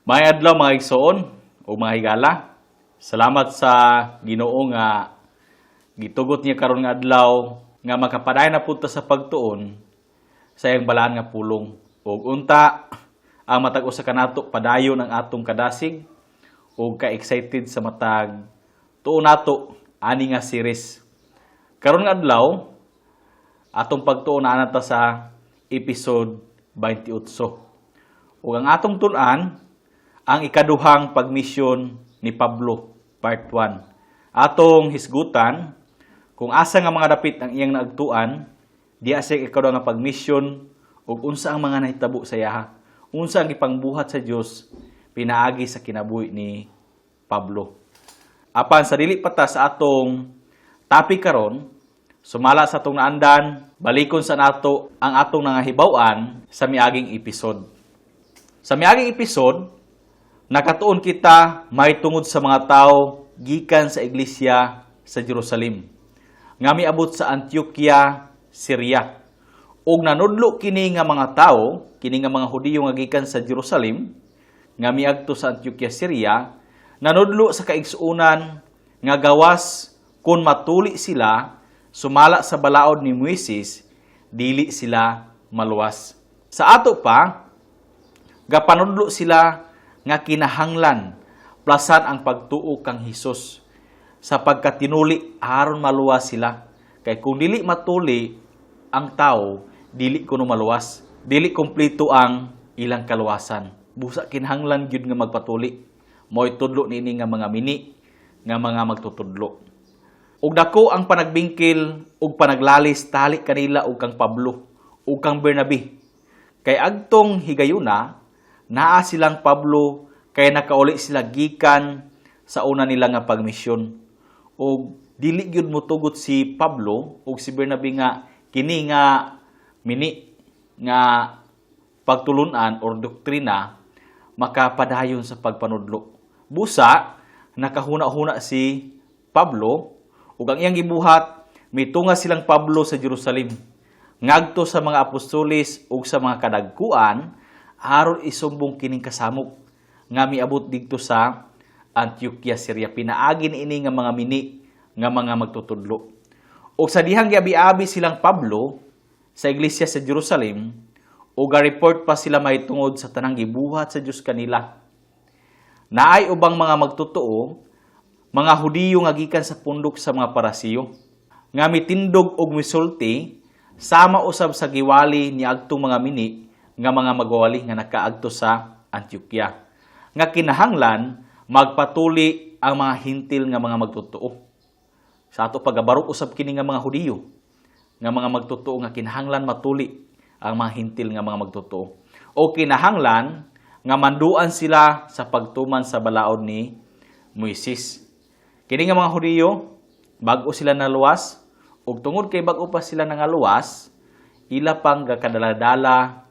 Maayong adlaw, mga igsoon o mga higala. Salamat sa Ginoo nga gitugot niya karon nga adlaw nga makapadayon na pud ta sa pagtuon sa iyang balaan nga pulong. Ug unta ang matag usa kanato padayon ang atong kadasig ug ka-excited sa matag tuon nato ani nga series. Karon nga adlaw, atong pagtuon na ta sa episode 28. Ug ang atong tun-an, ang ikaduhang pagmisyon ni Pablo, part 1. Atong hisgutan kung asa nga mga dapit ang iyang naagtuan diya sa ikaduha nga pagmisyon ug unsa ang mga nahitabo sa iyaha. Unsa ang gipangbuhat sa Dios pinaagi sa kinabuhi ni Pablo. Apan sa dili pa ta sa atong topic karon, sumala sa atong naandan, balikon sa nato ang atong nangahibaw-an sa miaging episode. Sa miaging episode, nakatuon kita may tungod sa mga tao gikan sa iglesia sa Jerusalem nga miabot sa Antioquia, Syria. Ug nanudlo kini nga mga tao, kini nga mga Hudiyo nga gikan sa Jerusalem nga miadto sa Antioquia, Syria, nanudlo sa kaigsuonan nga gawas kung matuli sila sumala sa balaod ni Moises, dili sila maluwas. Sa ato pa, gapanudlo sila nga kinahanglan plasan ang pagtuo kang Hesus sa pagkatinuli aron maluwas sila. Kay kung dili matuli ang tao, dili kuno maluwas. Dili kompleto ang ilang kaluwasan. Busa kinahanglan gyud nga magpatuli. Mo'y tudlo niini nga mga mini nga mga magtutudlo. Ug dako ang panagbingkil ug panaglalis tali kanila ug kang Pablo ug kang Bernabe. Kay adtong higayuna, naa silang Pablo kay nakauli sila gikan sa una nila nga pagmisyon. Ug dili gyud motugot si Pablo ug si Bernabe nga kini nga mini nga pagtulunan or doktrina makapadayon sa pagpanudlo. Busa nakahuna-huna si Pablo ug ang iyang gibuhat, mitunga silang Pablo sa Jerusalem ngadto sa mga apostoles ug sa mga kadagkuan aron isumbong kining kasamok nga miabot didto sa Antioquia, Syria, pinaagi niini nga mga mini nga mga magtutudlo. Ug sa dihang giabi-abi silang Pablo sa iglesia sa Jerusalem ug ga-report pa sila mahitungod sa tanang gibuhat sa Dios kanila. Naay ubang mga magtotoo, mga Hudiyo nga gikan sa pundok sa mga Parisiyo, nga mitindog og misulti sama usab sa giwali ni adtong mga mini nga mga magwawali nga nakaadto sa Antioquia, nga kinahanglan magpatuli ang mga Hentil nga mga magtotoo. Sa ato, pagabarok usab kini nga mga Hudiyo nga mga magtotoo nga kinahanglan matuli ang mga Hentil nga mga magtotoo o kinahanglan nga manduan sila sa pagtuman sa balaod ni Moises. Kini nga mga Hudiyo, bag-o sila naluwas, ug tungod kay bag-o pa sila nangaluwas, ila pang gakadala-dala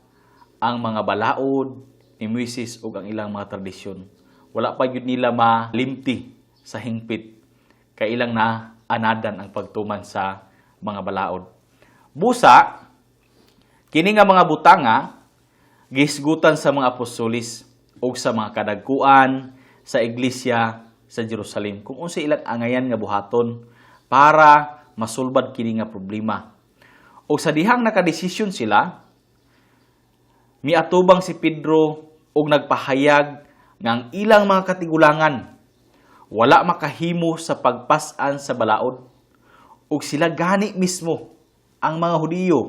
ang mga balaod ni Moises ug ang ilang mga tradisyon. Wala pa gyud nila malimti sa hingpit kay ilang na anadan ang pagtuman sa mga balaod. Busa kini nga mga butanga gihisgutan sa mga apostolis ug sa mga kadagkuan sa iglesia sa Jerusalem kung unsa ilang angayan nga buhaton para masulbad kini nga problema. O sa dihang nakadesisyon sila, miatubang si Pedro ug nagpahayag nga ang ilang mga katigulangan wala makahimo sa pagpas-an sa balaod ug sila gani mismo, ang mga Hudiyo,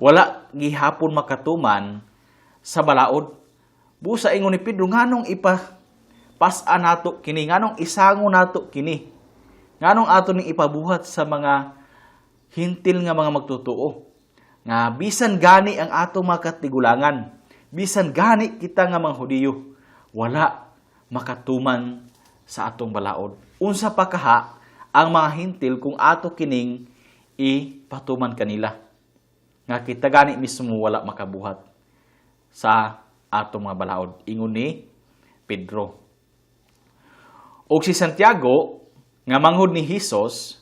wala gihapon makatuman sa balaod. Busa ingon ni Pedro, "Nganong ipa pas-an nato kini? Nganong isango nato kini? Nganong ato ning ipabuhat sa mga Hentil nga mga magtotoo nga bisan gani ang atong mga katigulangan, bisan gani kita nga mga Hudiyo, wala makatuman sa atong balaod? Unsa pa kaha ang mga Hentil kung ato kining ipatuman kanila nga kita gani mismo wala makabuhat sa atong mga balaod?" ingon ni Pedro. Ug si Santiago nga manghod ni Hesus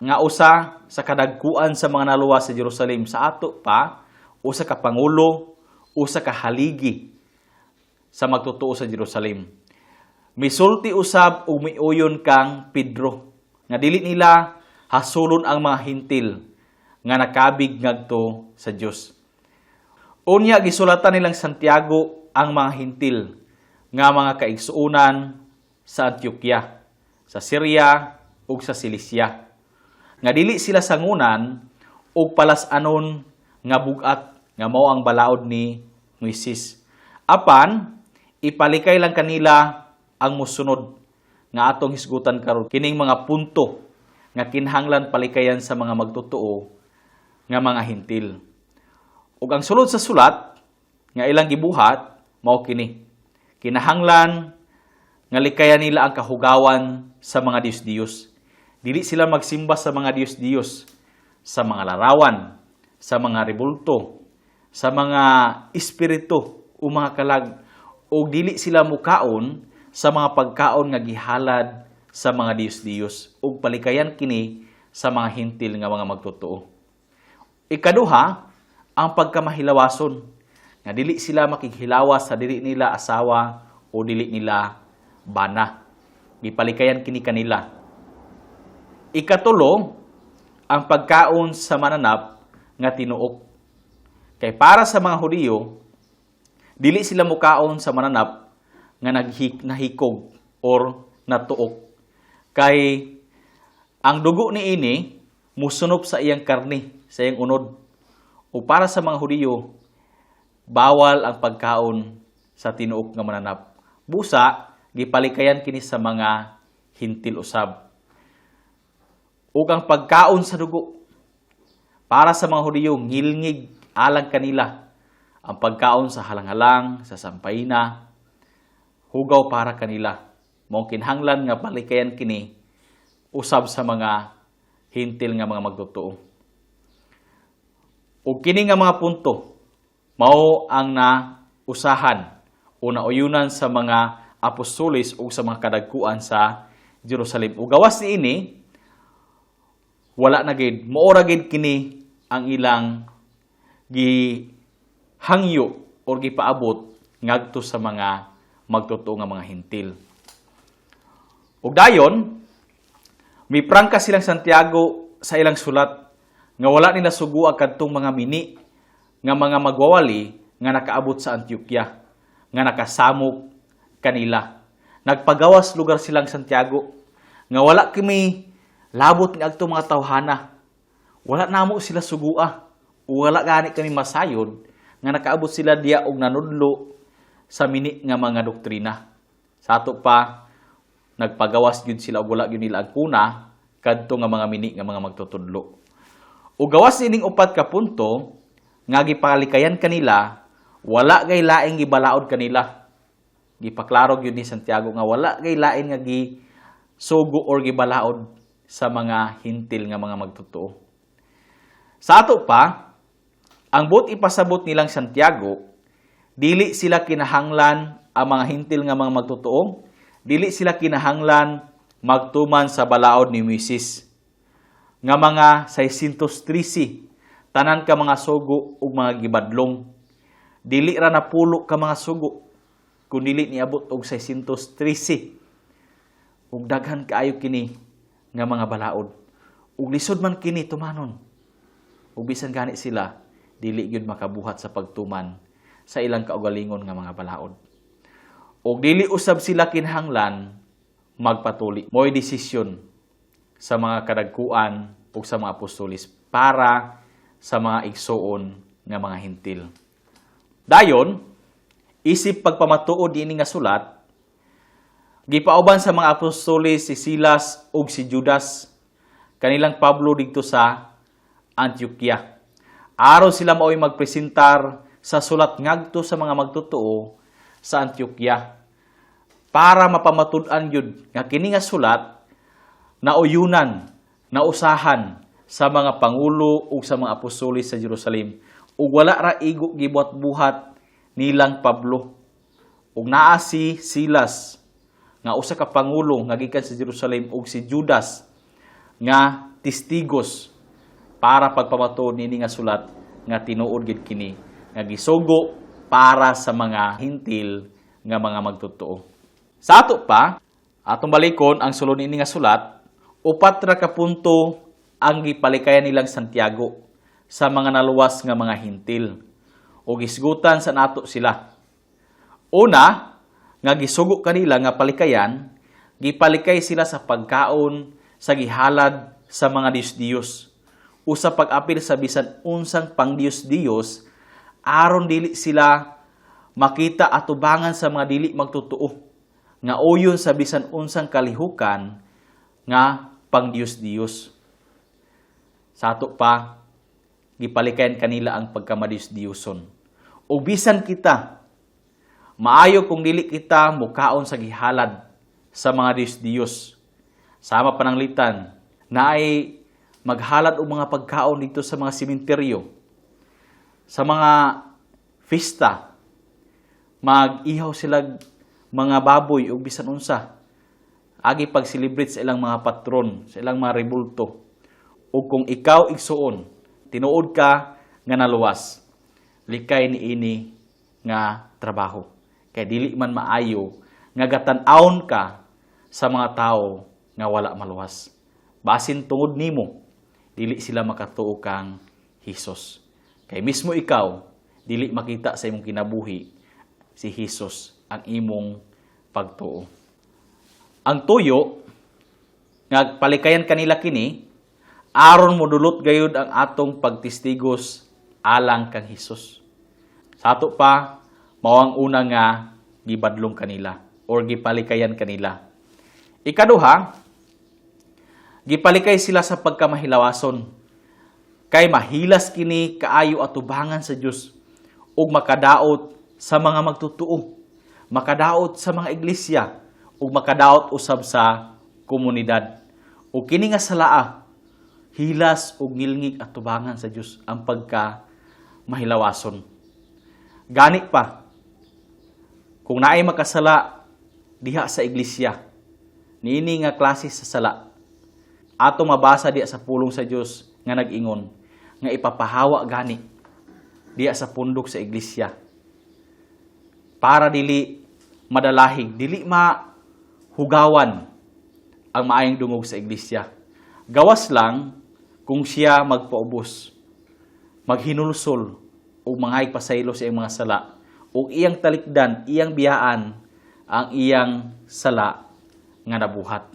nga usa sa kadagkuan sa mga naluwas sa Jerusalem, sa ato pa usa ka pangulo, usa ka haligi sa mga naluwas sa Jerusalem. sa magtotoo sa Jerusalem. Misulti usab ug miuyon kang Pedro nga dili nila hasulon ang mga Hintil nga nakabig ngadto sa Dios. Unya gisulatan nilang Santiago ang mga Hintil nga mga kaigsuonan sa Antioquia, sa Syria ug sa Cilicia, nga dili sila sangunan og palas-anon nga bug-at nga mao ang balaod ni Moises. Apan ipalikay lang kanila ang musunod nga atong hisgutan karon, kining mga punto nga kinahanglan palikayan sa mga magtotoo nga mga Hintil. Ug ang sulod sa sulat nga ilang gibuhat mao kini. Kinahanglan nga likayan nila ang kahugawan sa mga diyos-diyos. Dili sila magsimba sa mga diyos-diyos, sa mga larawan, sa mga rebulto, sa mga espiritu o mga kalag, o dili sila mukaon sa mga pagkaon nga gihalad sa mga diyos-diyos, ug palikayan kini sa mga Hintil nga mga magtotoo. Ikaduha, ang pagkamahilawason, nga dili sila makighilawas sa dili nila asawa o dili nila bana. Gipalikayan kini kanila. Ikatulo, ang pagkaon sa mananap nga tinuok. Kay para sa mga Hudiyo, dili sila mukaon sa mananap nga nahikog or natuok. Kay ang dugo niini musunop sa iyang karni, sa iyang unod. O para sa mga Hudiyo, bawal ang pagkaon sa tinuok nga mananap. Busa, gipalikayan kini sa mga Hintil usab. Ug ang pagkaon sa dugo, para sa mga Hudiyo, ngilngig alang kanila. Ang pagkaon sa halang-halang, sa sampayna, hugaw para kanila. Mao kinahanglan nga palikayan kini usab sa mga Hintil nga mga magtotoo. Ug kini nga mga punto mao ang nausahan o nauyunan sa mga apostoles ug sa mga kadagkuan sa Jerusalem. Ug gawas niini, wala na gid, mao ra gid kini ang ilang gihangyo or gipaabot ngadto sa mga magtotoo nga mga Hintil. Ug dayon, miprangka silang Santiago sa ilang sulat nga wala nila sugo ang kadtong mga mini nga mga magwawali nga nakaabot sa Antioquia nga nakasamok kanila. Nagpagawas lugar silang Santiago nga wala kami labot ni adtong mga tawhana. Wala namo sila sugua. Wala gani kami masayod nga nakaabot sila diya og nanudlo sa mini nga mga doktrina. Sa ato pa, nagpagawas gyud sila og wala gyud nila ang kuna kadto nga mga mini nga mga magtutudlo. Ug gawas nining upat ka punto nga gipalikayan kanila, wala gay laing gibalaod kanila. Gipaklaro gyud ni Santiago nga wala gay lain nga gisugo or gibalaod sa mga Hintil nga mga magtotoo. Sa ato pa, ang buot ipasabot nilang Santiago, dili sila kinahanglan, ang mga Hintil nga mga magtotoo, dili sila kinahanglan magtuman sa balaod ni Moises nga mga 613 tanan ka mga sugo ug mga gibadlong. Dili ra napulo ka mga sugo kun dili niabot og 613, ug daghan kaayo kini nga mga balaod ug lisod man kini tumanon, ug bisan gani sila dili gyud makabuhat sa pagtuman sa ilang kaugalingon nga mga balaod. Ug dili usab sila kinahanglan magpatuli. Mo'y desisyon sa mga kadagkuan ug sa mga apostolis para sa mga igsuon nga mga Hintil. Dayon, isip pagpamatuod ini nga sulat, gipauban sa mga apostoles si Silas ug si Judas kanilang Pablo didto sa Antioquia, aron sila mao'y magpresentar sa sulat ngadto sa mga magtotoo sa Antioquia para mapamatud-an gyud nga kini nga sulat nauyunan, nausahan sa mga pangulo ug sa mga apostoles sa Jerusalem ug wala ra igo gibuhat-buhat nilang Pablo. Ug naa si Silas nga usa ka pangulo nga gikan sa Jerusalem ug si Judas nga testigos para pagpamatuod nini nga sulat nga tinuod gid kini nga gisugo para sa mga Hintil nga mga magtotoo. Sa ato pa, atong balikon ang sulod ini nga sulat, 4 ra ka punto ang gipalikayan nilang Santiago sa mga naluwas nga mga Hentil o gisgutan sa nato sila. Una, nga gisugo kanila nga palikayan, gipalikay sila sa pagkaon sa gihalad sa mga Diyos-Diyos o sa pag-apil sa bisan unsang pang-Diyos-Diyos aron dili sila makita atubangan sa mga dili magtotoo nga uyon sa bisan unsang kalihukan nga pang-Diyos-Diyos. Sa ato pa, gipalikayan kanila ang pagkamadiyos-Diyoson. O bisan kita, maayo kung dili kita mukaon sa gihalad sa mga Diyos-Diyos. Sama pananglitan na ay maghalad og mga pagkaon dito sa mga sementeryo, sa mga festa, mag-ihaw sila mga baboy o bisan unsa agi pag-celebrate sa ilang mga patron, sa ilang mga rebulto. O kung ikaw, igsuon, tinuod ka nga naluwas, likay niini nga trabaho. Kay dili man maayo nga gatan-awon ka sa mga tao nga wala maluwas. Basin tungod nimo, dili sila makatuo kang Hesus. Kay mismo ikaw, dili makita sa imong kinabuhi si Hesus ang imong pagtuo. Ang tuyo nga palikayan kanila kini aron modulot gayud ang atong pagtestigos alang kang Hesus. Sa ato pa, mao ang una nga gibadlong kanila or gipalikayan kanila. Ikaduha, gipalikay sila sa pagkamahilawason. Kay mahilas kini kaayo atubangan sa Dios ug makadaot sa mga magtutuo, makadaot sa mga iglesia ug makadaot usab sa komunidad. Ug kini nga salaa, hilas ug ngilngig atubangan sa Dios ang pagka mahilawason. Gani pa, kung naay makasala diha sa iglesia, niini nga klase sa sala, ato mabasa diha sa pulong sa Dios nga nag-ingon nga ipapahawa gani diha sa pundok sa iglesia para dili madalahig, dili mahugawan ang maayong dungog sa iglesia. Gawas lang kung siya magpaubos, maghinulsol o mga pasaylo sa iyang mga sala o iyang talikdan, iyang biyaan ang iyang sala nga nabuhat.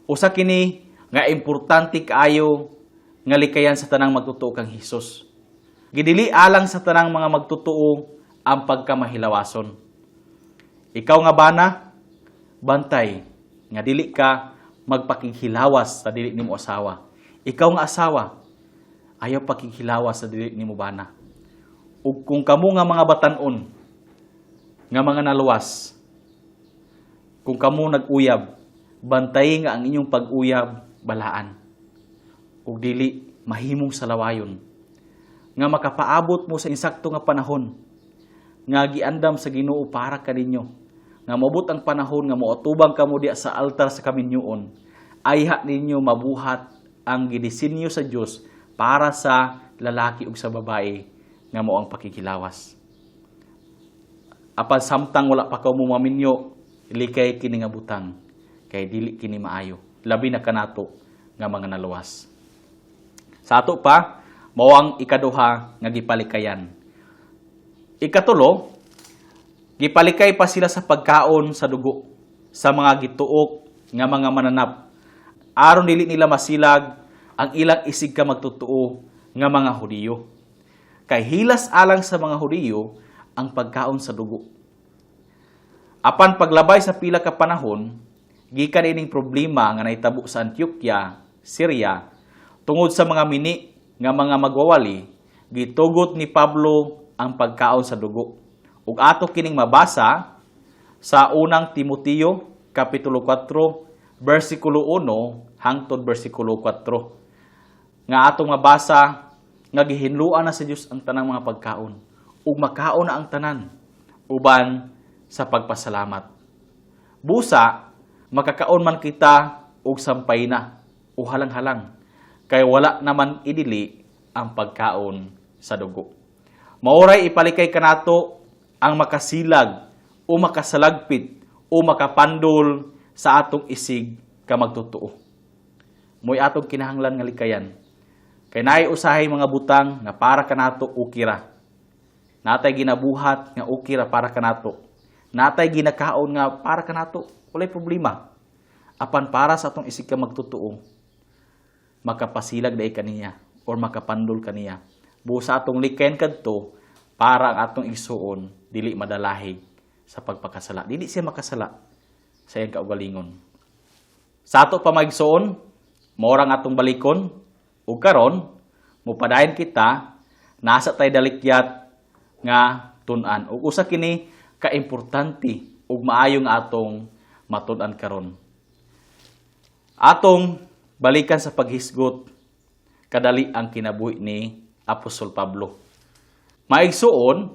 Usa kini nga importante kaayo nga likayan sa tanang magtotoo kang Hesus. Gidili alang sa tanang mga magtotoo ang pagkamahilawason. Ikaw nga bana, bantay nga dili ka magpakighilawas sa dili nimo asawa. Ikaw nga asawa, ayaw pakighilawas sa dili nimo bana. Ug kung kamo nga mga batan-on, nga mga naluwas, kung kamo nag-uyab, bantay nga ang inyong pag-uyab balaan. Ug dili mahimong salawayon nga makapaabot mo sa insakto nga panahon nga giandam sa Ginoo para kaninyo, nga moabot ang panahon nga moatubang kamo diha sa altar sa kaminyoon, ayha ninyo mabuhat ang gidisenyo sa Dios para sa lalaki ug sa babae nga mao ang pakighilawas. Apan samtang wala pa kamo maminyo, likay kini nga butang kay dili kini maayo, labi na kanato nga mga naluwas. Sa ato pa, mao ang ikaduha nga gipalikayan. Ikatulo, gipalikay pa sila sa pagkaon sa dugo sa mga gituok nga mga mananap aron dili nila masilag ang ilang isig ka magtotoo nga mga Hudiyo. Kay hilas alang sa mga Hudiyo ang pagkaon sa dugo. Apan paglabay sa pila ka panahon, gikan ining problema nga nahitabo sa Antioquia, Syria, tungod sa mga mini nga mga magwawali, gitugot ni Pablo ang pagkaon sa dugo. Ug ato kining mabasa sa Unang Timoteo kapitulo 4 bersikulo 1 hangtod bersikulo 4 nga atong mabasa nga gihinluan na sa Dios ang tanang mga pagkaon ug makaon na ang tanan uban sa pagpasalamat. Busa makakaon man kita og sampay na o halang-halang kay wala naman idili ang pagkaon sa dugo. Maoray ipalikay kanato ang makasilag o makasalagpit o makapandol sa atong isig ka magtotoo. Mo'y atong kinahanglan nga likayan. Kay naay usahay mga butang nga para kanato okay ra. Natay ginabuhat nga okay ra para kanato. Natay ginakaon nga para kanato, walay problema. Apan para sa atong isig ka magtotoo, makapasilag diay kaniya or makapandol kaniya. Busa atong likayan kadto para ang atong igsuon dili madalahig sa pagpakasala. Dili siya makasala sa iyang kaugalingon. Sa ato pa, mga igsuon, mao rang atong balikon ug karon mupadayon kita, nasa tay dalikyat nga tun-an. Ug usa kini kaimportante ug maayo nga atong matun-an karon. Atong balikan sa paghisgot kadali ang kinabuhi ni Apostol Pablo. Maigsuon,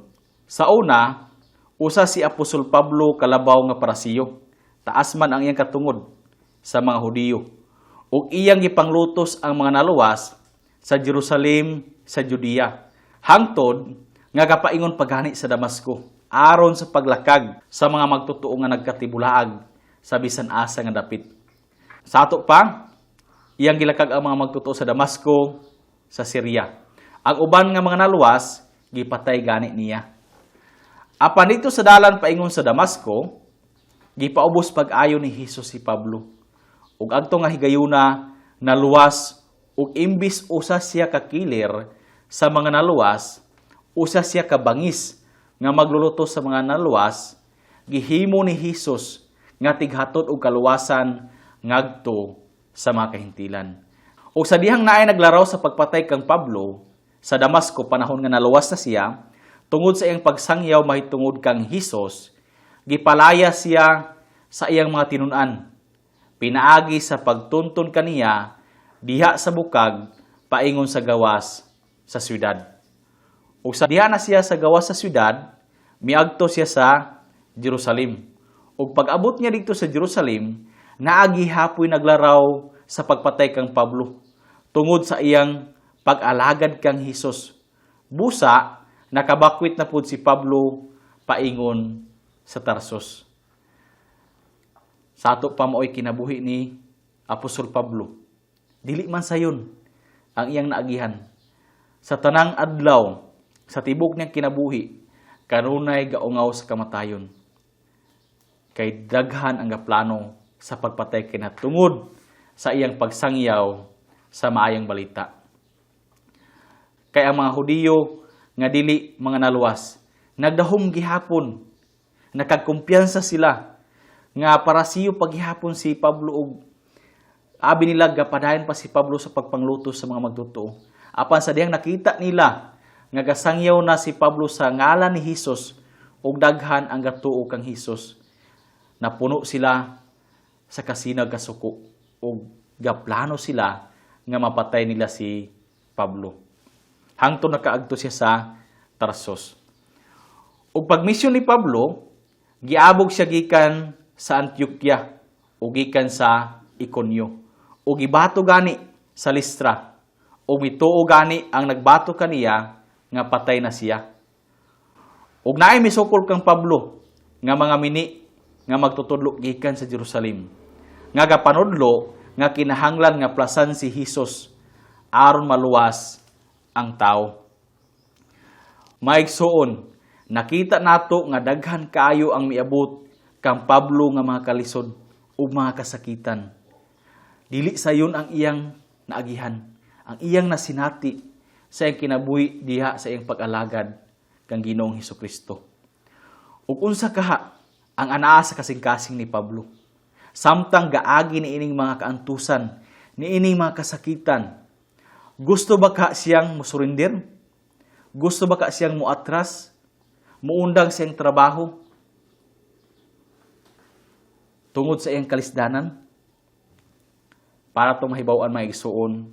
sa una, usa si Apostol Pablo kalabaw nga Parisiyo. Taas man ang iyang katungod sa mga Hudiyo. Ug iyang gipanglutos ang mga naluwas sa Jerusalem, sa Judea. Hangtod nga kapaingon pagani sa Damasco aron sa paglakag sa mga magtotoo nga nagkatibulaag sa bisan asa nga dapit. Sa ato pa, iyang gilakag ang mga magtotoo sa Damasco, sa Syria. Ang uban nga mga naluwas, gipatay gani niya. Apan dito sa dalan paingon sa Damasco, gipaubos pag-ayo ni Hesus si Pablo. Ug adto nga higayuna naluwas ug imbis usa siya ka killer sa mga naluwas, usa siya ka bangis nga magluluto sa mga naluwas, gihimo ni Hesus nga tighatod og kaluwasan ngadto sa mga kahintilan. O sa dihang naay naglaraw sa pagpatay kang Pablo sa Damasco panahon nga naluwas na siya, tungod sa iyang pagsangyaw mahitungod kang Hesus, gipalaya siya sa iyang mga tinun-an. Pinaagi sa pagtunton kaniya diha sa bukag paingon sa gawas sa syudad. Ug sa diha na siya sa gawas sa syudad, miagto siya sa Jerusalem. Ug pag-abot niya didto sa Jerusalem, naagi hapoy naglaraw sa pagpatay kang Pablo tungod sa iyang pag-alagad kang Hesus. Busa nakabakwit na pud si Pablo paingon sa Tarsus. Sa ato pa, mao'y kinabuhi ni Apostol Pablo. Dili man sayon ang iyang naagihan. Sa tanang adlaw, sa tibok niyang kinabuhi, kanunay gaungaw sa kamatayon. Kay daghan ang gaplano sa pagpatay kinatungod sa iyang pagsangyaw sa maayong balita. Kay ang mga Hudiyo nga dili mga naluwas, nagdahom gihapon, nakagkumpiyansa sila nga Parisiyo paghihapon si Pablo og abi nila gapadayon pa si Pablo sa pagpanglutos sa mga magtotoo. Apan sa dihang nakita nila nga gasangyaw na si Pablo sa ngalan ni Hesus ug daghan ang gatuo kang Hesus, napuno sila sa kasinag kasuko ug gaplano sila nga mapatay nila si Pablo. Hangtod nakaadto siya sa Tarsus. Ug pagmisyon ni Pablo, giabog siya gikan sa Antioquia ug gikan sa Iconio. Ug gibato gani sa Listra. Ug mituo gani ang nagbato kaniya nga patay na siya. Ug naay misukol kang Pablo nga mga mini nga magtutudlo gikan sa Jerusalem. Nga gapanudlo nga kinahanglan nga plasan si Hesus aron maluwas ang tao. Maigsuon, nakita nato nga daghan kaayo ang miabot kang Pablo nga mga kalisod ug mga kasakitan. Dili sayon ang iyang naagihan, ang iyang nasinati sa iyang kinabuhi diha sa iyang pag-alagad kang Ginoong Hesukristo. Ug unsa kaha ang anaa sa kasing-kasing ni Pablo? Samtang gaagi ni ining mga kaantusan, ni ining mga kasakitan, gusto ba ka siyang musurrender? Gusto ba ka siyang muatras? Muundang siyang trabaho? Tungod sa iyang kalisdanan? Para itong mahibaw-an, mga igsuon,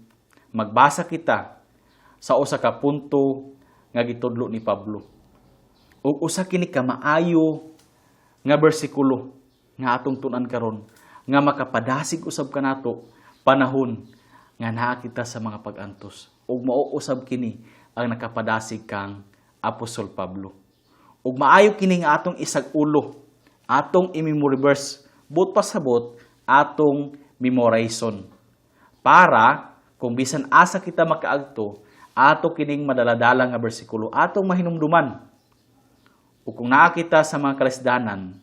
magbasa kita sa usa ka punto nga gitudlo ni Pablo. Ug usa kini ka maayo nga bersikulo nga atong tun-an karon nga makapadasig usab kanato panahon nga naa kita sa mga pag-antos. Ug mao usab kini ang nakapadasig kang Apostol Pablo. Ug maayo kini nga atong isag-ulo. Atong i-memory verse, buot pasabot atong memorization. Para kung bisan asa kita makaagto, ato kining madaladala nga bersikulo, atong mahinumduman. O kung naa kita sa mga kalisdanan,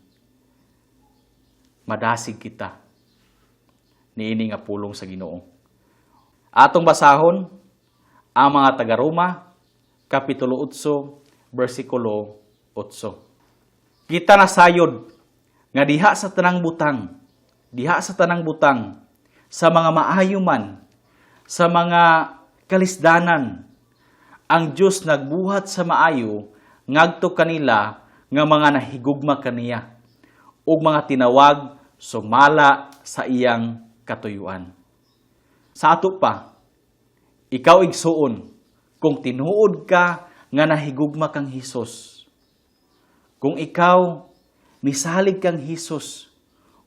madasig kita niini nga pulong sa Ginoo. Atong basahon ang mga taga-Roma, Kapitulo 8, bersikulo 8. Kita nasayod nga diha sa tanang butang, diha sa tanang butang, sa mga maayo man, sa mga kalisdanan, ang Dios nagbuhat sa maayo ngadto kanila nga mga nahigugma kaniya ug mga tinawag sumala sa iyang katuyuan. Sa ato pa, ikaw, igsuon, kung tinuod ka nga nahigugma kang Hesus, kung ikaw misalig kang Hesus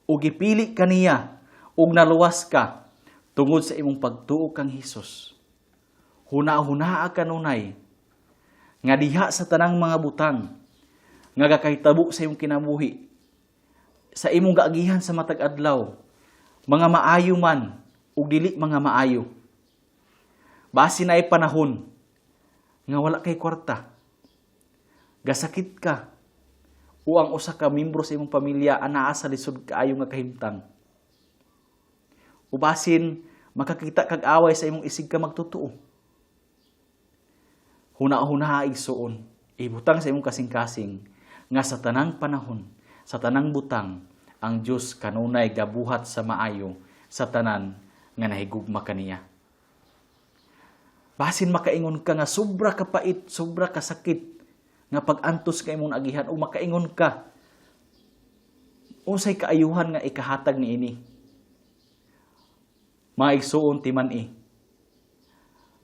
ug gipili ka niya ug naluwas ka tungod sa imong pagtuo kang Hesus, huna-hunaa kanunay nga diha sa tanang mga butang nga gakahitabo sa imong kinabuhi, sa imong gaagihan sa matag adlaw, mga maayo man ug dili mga maayo. Basi naay panahon nga wala kay kwarta, gasakit ka, o ang usa ka membro sa imong pamilya anaa sa lisod kaayo nga kahimtang. O basin makakita kag away sa imong isig ka magtotoo. Huna-huna, igsuon, ibutang sa imong kasing-kasing nga sa tanang panahon, sa tanang butang, ang Dios kanunay gabuhat sa maayo sa tanan nga nahigugma kaniya. Basin makaingon ka nga sobra ka pait, sobra ka sakit nga pag-antos ka imong agihan o makaingon ka, unsay kaayuhan nga ikahatag niini? Mga igsuon, timan-i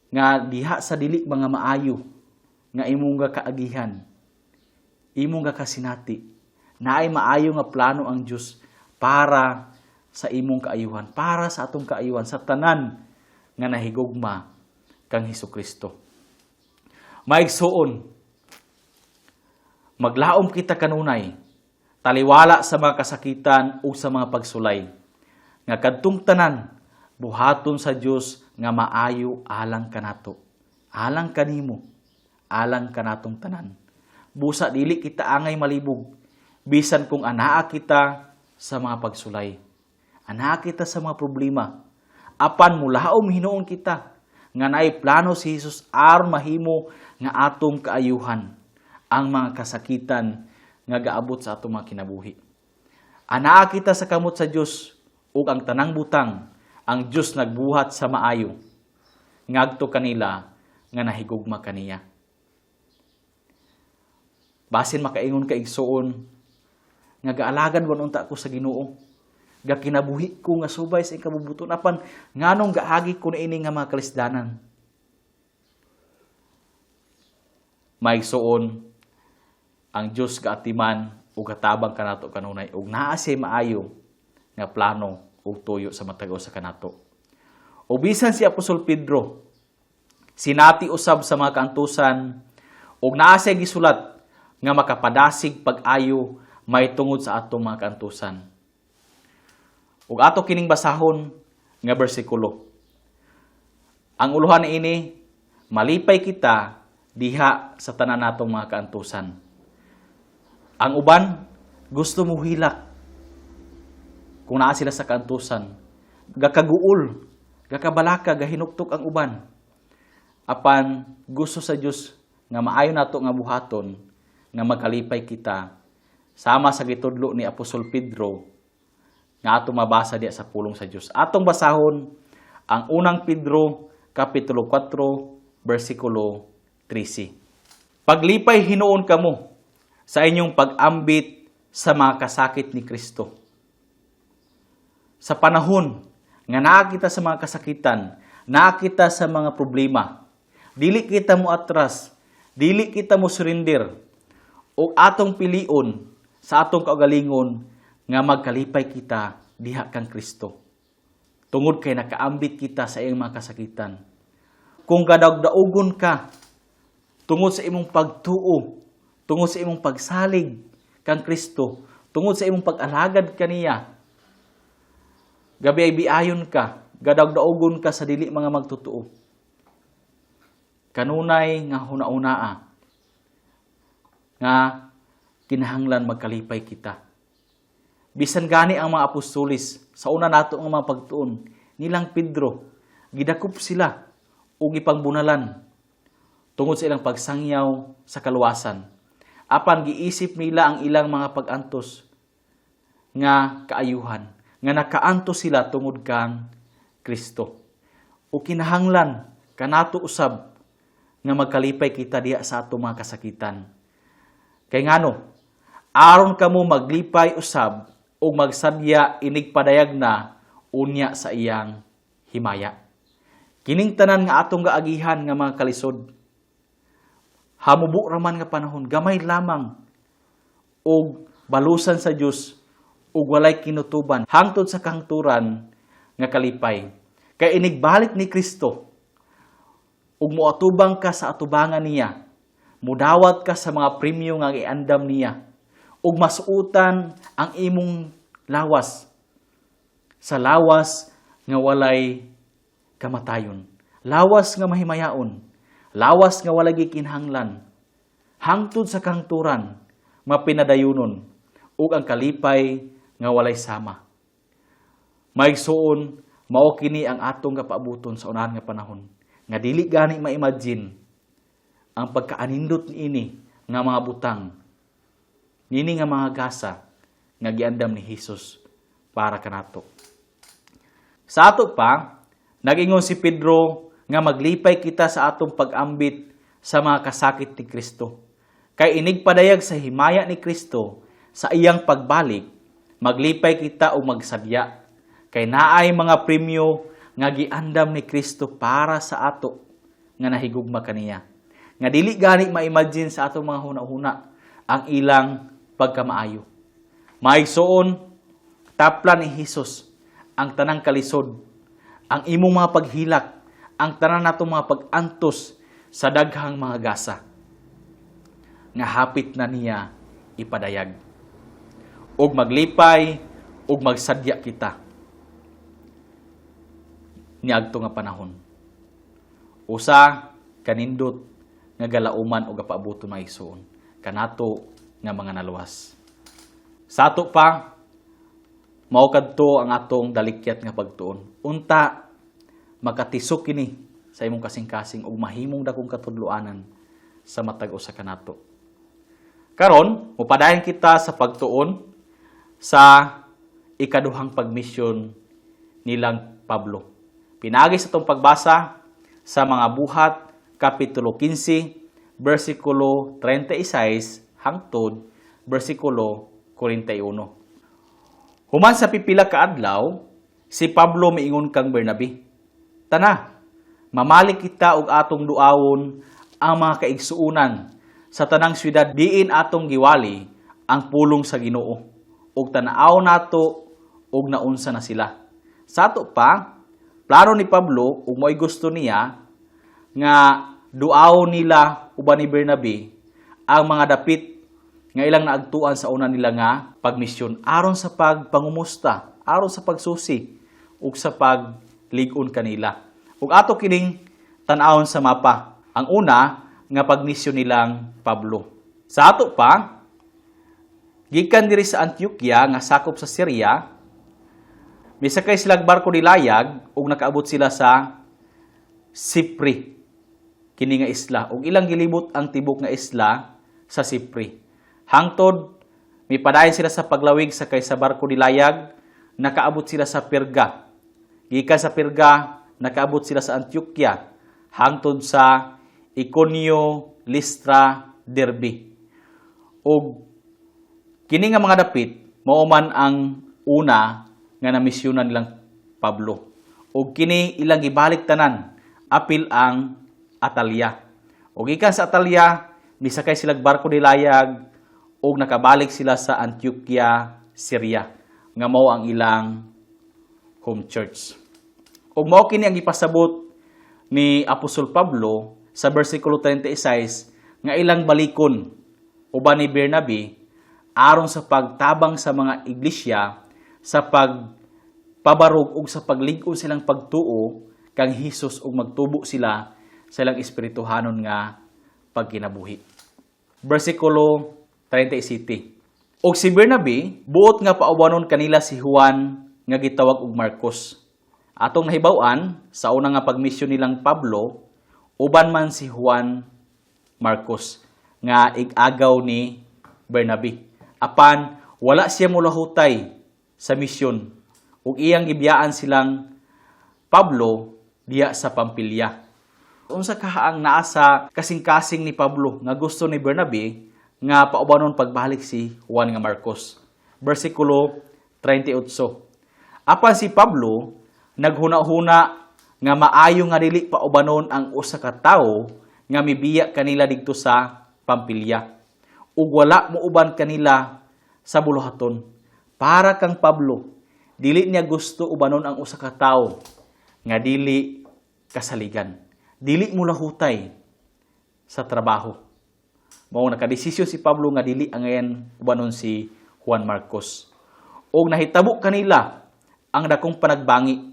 nga diha sa dili mga maayo nga imong nga kaagihan, imong nga kasinati, naay maayo nga plano ang Dios para sa imong kaayuhan, para sa atong kaayuhan, sa tanan nga nahigugma kang Hesus Kristo. Maigsuon, maglaom kita kanunay, taliwala sa mga kasakitan ug sa mga pagsulay, nga kadtong tanan buhaton sa Dios nga maayo alang kanato, alang kanimo, alang kanatong tanan. Busa dili kita angay malibog bisan kung anaa kita sa mga pagsulay, anaa kita sa mga problema. Apan mulaom hinuon kita nga naay plano si Jesus aron mahimo nga atong kaayuhan ang mga kasakitan nga gaabot sa atong mga kinabuhi. Anaa kita sa kamot sa Dios ug ang tanang butang, ang Dios nagbuhat sa maayo ngadto kanila nga nahigugma kaniya. Basin makaingon ka, igsuon, nga gaalagad man unta ko sa Ginoo, gakinabuhi ko nga subay sa ikabubuton, apan nganong gaagi ko niini nga mga kalisdanan? Maigsuon, ang Dios gaatiman ug gatabang kanato kanunay ug naa siya maayo nga plano ug tuyo sa matag usa kanato. O bisan si Apostol Pedro sinati usab sa mga kaantusan ug naa siya gisulat nga makapadasig pag-ayo may tungod sa atong mga kaantusan. Ug ato kining basahon nga bersikulo. Ang uluhan niini, malipay kita diha sa tanan natong mga kaantusan. Ang uban gusto mo hilak kung naa sila sa kaantusan. Gakaguol, gakabalaka, gahinuktok ang uban. Apan gusto sa Dios nga maayo nato nga buhaton nga magkalipay kita sama sa gitudlo ni Apostol Pedro nga atong mabasa diya sa pulong sa Dios. Atong basahon ang Unang Pedro kapitulo 4 bersikulo 13. Paglipay hinuon kamo sa inyong pag-ambit sa mga kasakit ni Kristo. Sa panahon nga naa kita sa mga kasakitan, naa kita sa mga problema, dili kita mo atras, dili kita mo surrender, o atong pilion sa atong kaugalingon nga magkalipay kita diha kang Kristo. Tungod kay nakaambit kita sa iyang mga kasakitan. Kung gadagdaugon ka tungod sa imong pagtuo, tungod sa imong pagsalig kang Kristo, Tungod sa imong pag-alagad kaniya, gabi ay biayon ka, gadagdaogon ka sa dili mga magtotoo. Kanunay nga hunaunaa nga kinahanglan magkalipay kita. Bisan gani ang mga apostolis sa una nato nga mga pagtuon nilang Pedro, gidakop sila ug gipangbunalan tungod sa ilang pagsangyaw sa kaluwasan. Apan giisip nila ang ilang mga pag-antos nga kaayuhan, nga nakaantos sila tungod kang Kristo. O kinahanglan kanato usab nga magkalipay kita diha sa ato mga kasakitan. Kay ngano? Aron kamo maglipay usab ug magsadya inig padayag na unya sa iyang himaya. Kining tanan nga atong gaagihan nga mga kalisod, hamubo raman nga panahon, gamay lamang og balusan sa Dios ug walay kinutuban hangtod sa kahangturan nga kalipay. Kay inigbalik ni Kristo ug moatubang ka sa atubangan niya, mudawat ka sa mga premyo nga giandam niya, ug masuotan ang imong lawas sa lawas nga walay kamatayon, lawas nga mahimayaon, lawas nga walay gikinahanglan, hangtod sa kahangturan mapinadayunon, ug ang kalipay nga walay sama. Maigsuon, mao kini ang atong gapaabuton sa unahan nga panahon nga dili gani ma-imagine ang pagkaanindot niini nga mga butang, nini nga mga gasa nga giandam ni Hesus para kanato. Sa ato pa, nag-ingon si Pedro nga maglipay kita sa atong pag-ambit sa mga kasakit ni Kristo. Kay inig padayag sa himaya ni Kristo sa iyang pagbalik, maglipay kita o magsadya. Kay naay mga premyo nga giandam ni Kristo para sa ato nga nahigugma kaniya. Nga dili gani ma-imagine sa atong mga huna-huna ang ilang pagkamaayo. Maigsuon, tapla ni Hesus ang tanang kalisod, ang imong mga paghilak, ang tanan natong mga pag-antos sa daghang mga gasa nga hapit na niya ipadayag. Ug maglipay ug magsadya kita niadto nga panahon. Usa kanindot nga galauman o gapaabuton, mga igsoon, kanato nga mga naluwas. Sa ato pa, mao kadto ang atong dalikyat nga pagtuon. Unta makatisok kini sa imong kasing-kasing ug mahimong dakong katudloanan sa matag usa kanato. Karon, mupadayon kita sa pagtuon sa ikaduhang pagmisyon nilang Pablo. Pinaagi sa atong pagbasa sa Mga Buhat kapitulo 15 bersikulo 36 hangtod bersikulo 41. Human sa pipila ka adlaw, si Pablo miingon kang Bernabe, "Tana, mamalik kita og atong duawon ang mga kaigsuonan sa tanang syudad diin atong giwali ang pulong sa Ginoo ug tan-aw nato og naunsa na sila." Sa ato pa, plano ni Pablo ug mo'y gusto niya nga duaw nila uban ni Bernabe ang mga dapit nga ilang naagtuan sa una nila nga pagmisyon aron sa pagpangumusta, aron sa pagsusi ug sa paglig-on kanila. Ug ato kining tan-awon sa mapa. Ang una nga pagmisyon nilang Pablo. Sa ato pa, gikan diri sa Antioquia nga sakop sa Syria, misakay sila barko nilayag ug nakaabot sila sa Sipri, kini nga isla, ug ilang gilibot ang tibok nga isla sa Sipri. Hangtod mipadayon sila sa paglawig sakay sa barko nilayag, nakaabot sila sa Perga. Gikan sa Perga, nakaabot sila sa Antioquia, hangtod sa Iconio, Listra, Derbe. Ug kini nga mga dapit mao man ang una nga namisyonan nilang Pablo. Ug kini ilang gibalik tanan apil ang Atalya. Ug gikan sa Atalya, misakay sila barko nilayag ug nakabalik sila sa Antioquia, Syria, nga mao ang ilang home church. Ug mao kini ang gipasabot ni Apostol Pablo sa bersikulo 36 nga ilang balikon uban ni Bernabe aron sa pagtabang sa mga iglesia sa pagpabarog ug sa paglig-on silang pagtuo kang Hesus ug magtubo sila sa ilang espirituhanon nga pagkinabuhi. Versikulo 37. Og si Bernabe, buot nga paubanon kanila si Juan nga gitawag og Marcos. Atong nahibaw-an sa una nga pagmisyon nilang Pablo, uban man si Juan Marcos nga ig-agaw ni Bernabe. Apan wala siya mulahutay sa misyon ug iyang gibiyaan silang Pablo diya sa Pampilya. Unsa kaha ang naa sa kasing-kasing ni Pablo nga gusto ni Bernabe nga paubanon pagbalik si Juan nga Marcos? Versikulo 38. Apan si Pablo naghuna-huna nga maayo nga dili paubanon ang usa ka tawo nga mibiya kanila didto sa Pampilya ug wala muuban kanila sa buluhaton. Para kang Pablo, dili niya gusto ubanon ang usa ka tawo nga dili kasaligan. Dili molahutay sa trabaho. Mao nakadesisyon si Pablo nga dili angayan ubanon si Juan Marcos. Og nahitabo kanila ang dakong panagbangi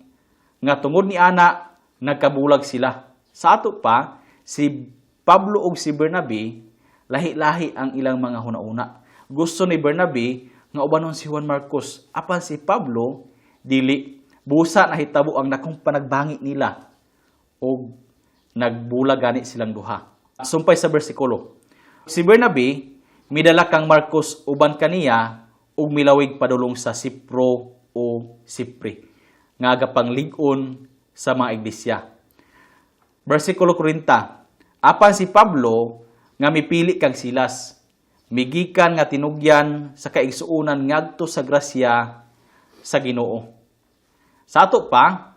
nga tungod ni ana nagkabulag sila. Sa ato pa, si Pablo ug si Bernabe, lahi-lahi ang ilang mga hunahuna. Gusto ni Bernabe nga ubanon si Juan Marcos, apan si Pablo dili. Busa nahitabo ang dakong panagbangi nila ug nagbulag gani silang duha. Sumpay sa bersikulo. Si Bernabe midala kang Marcos uban kaniya ug milawig padulong sa Sipro o Sipre nga gapanglig-on sa mga iglesia. Versikulo 40. Apan si Pablo nga mipili kang Silas, migikan nga tinugyan sa kaigsuonan ngadto sa grasya sa Ginoo. Sa ato pa,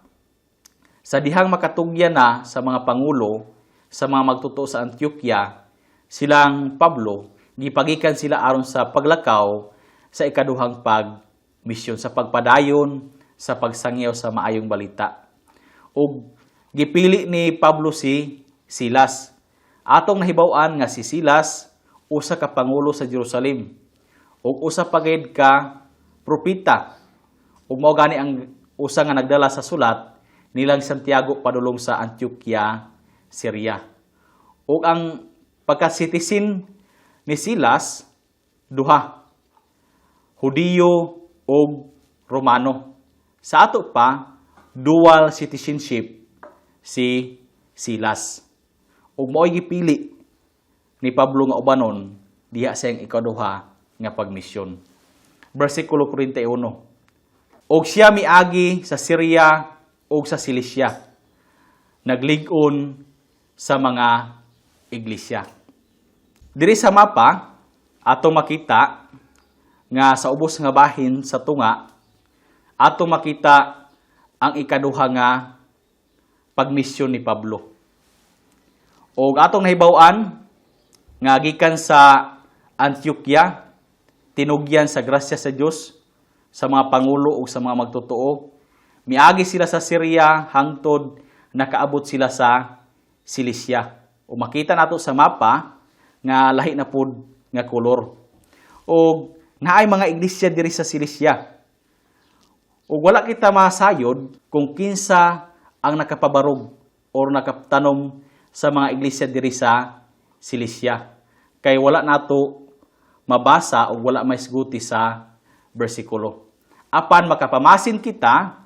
sa dihang makatugyan na sa mga pangulo sa mga magtotoo sa Antioquia, silang Pablo, gipagikan sila aron sa paglakaw sa ikaduhang pagmisyon, sa pagpadayon sa pagsangyaw sa maayong balita. Ug gipili ni Pablo si Silas. Atong nahibaw-an nga si Silas usa ka pangulo sa Jerusalem ug usa pa gid ka propeta, ug mao gani ang usa nga nagdala sa sulat nilang Santiago padulong sa Antioquia, Syria. Ug ang pagka-citizen ni Silas duha, Hudiyo ug Romano. Sa ato pa, dual citizenship si Silas. Ug mao'y gipili ni Pablo nga ubanon diha sa iyang ikaduha nga pagmisyon. Versikulo 41. Og siya miagi sa Syria ug sa Cilicia, naglig-on sa mga iglesia. Diri sa mapa, atong makita nga sa ubos nga bahin sa tunga, atong makita ang ikaduha nga pagmisyon ni Pablo. Og atong nahibaw-an nga gikan sa Antioquia, tinugyan sa grasya sa Dios sa mga pangulo ug sa mga magtotoo. Miagi sila sa Syria hangtod nakaabot sila sa Cilicia. O makita nato sa mapa nga lahi na pud nga kolor. Og naay mga iglesia diri sa Cilicia. Ug wala kita masayod kung kinsa ang nakapabarog or nakatanom sa mga iglesia diri sa Cilicia. Kay wala nato mabasa o wala maisguti sa bersikulo. Apan makapamasin kita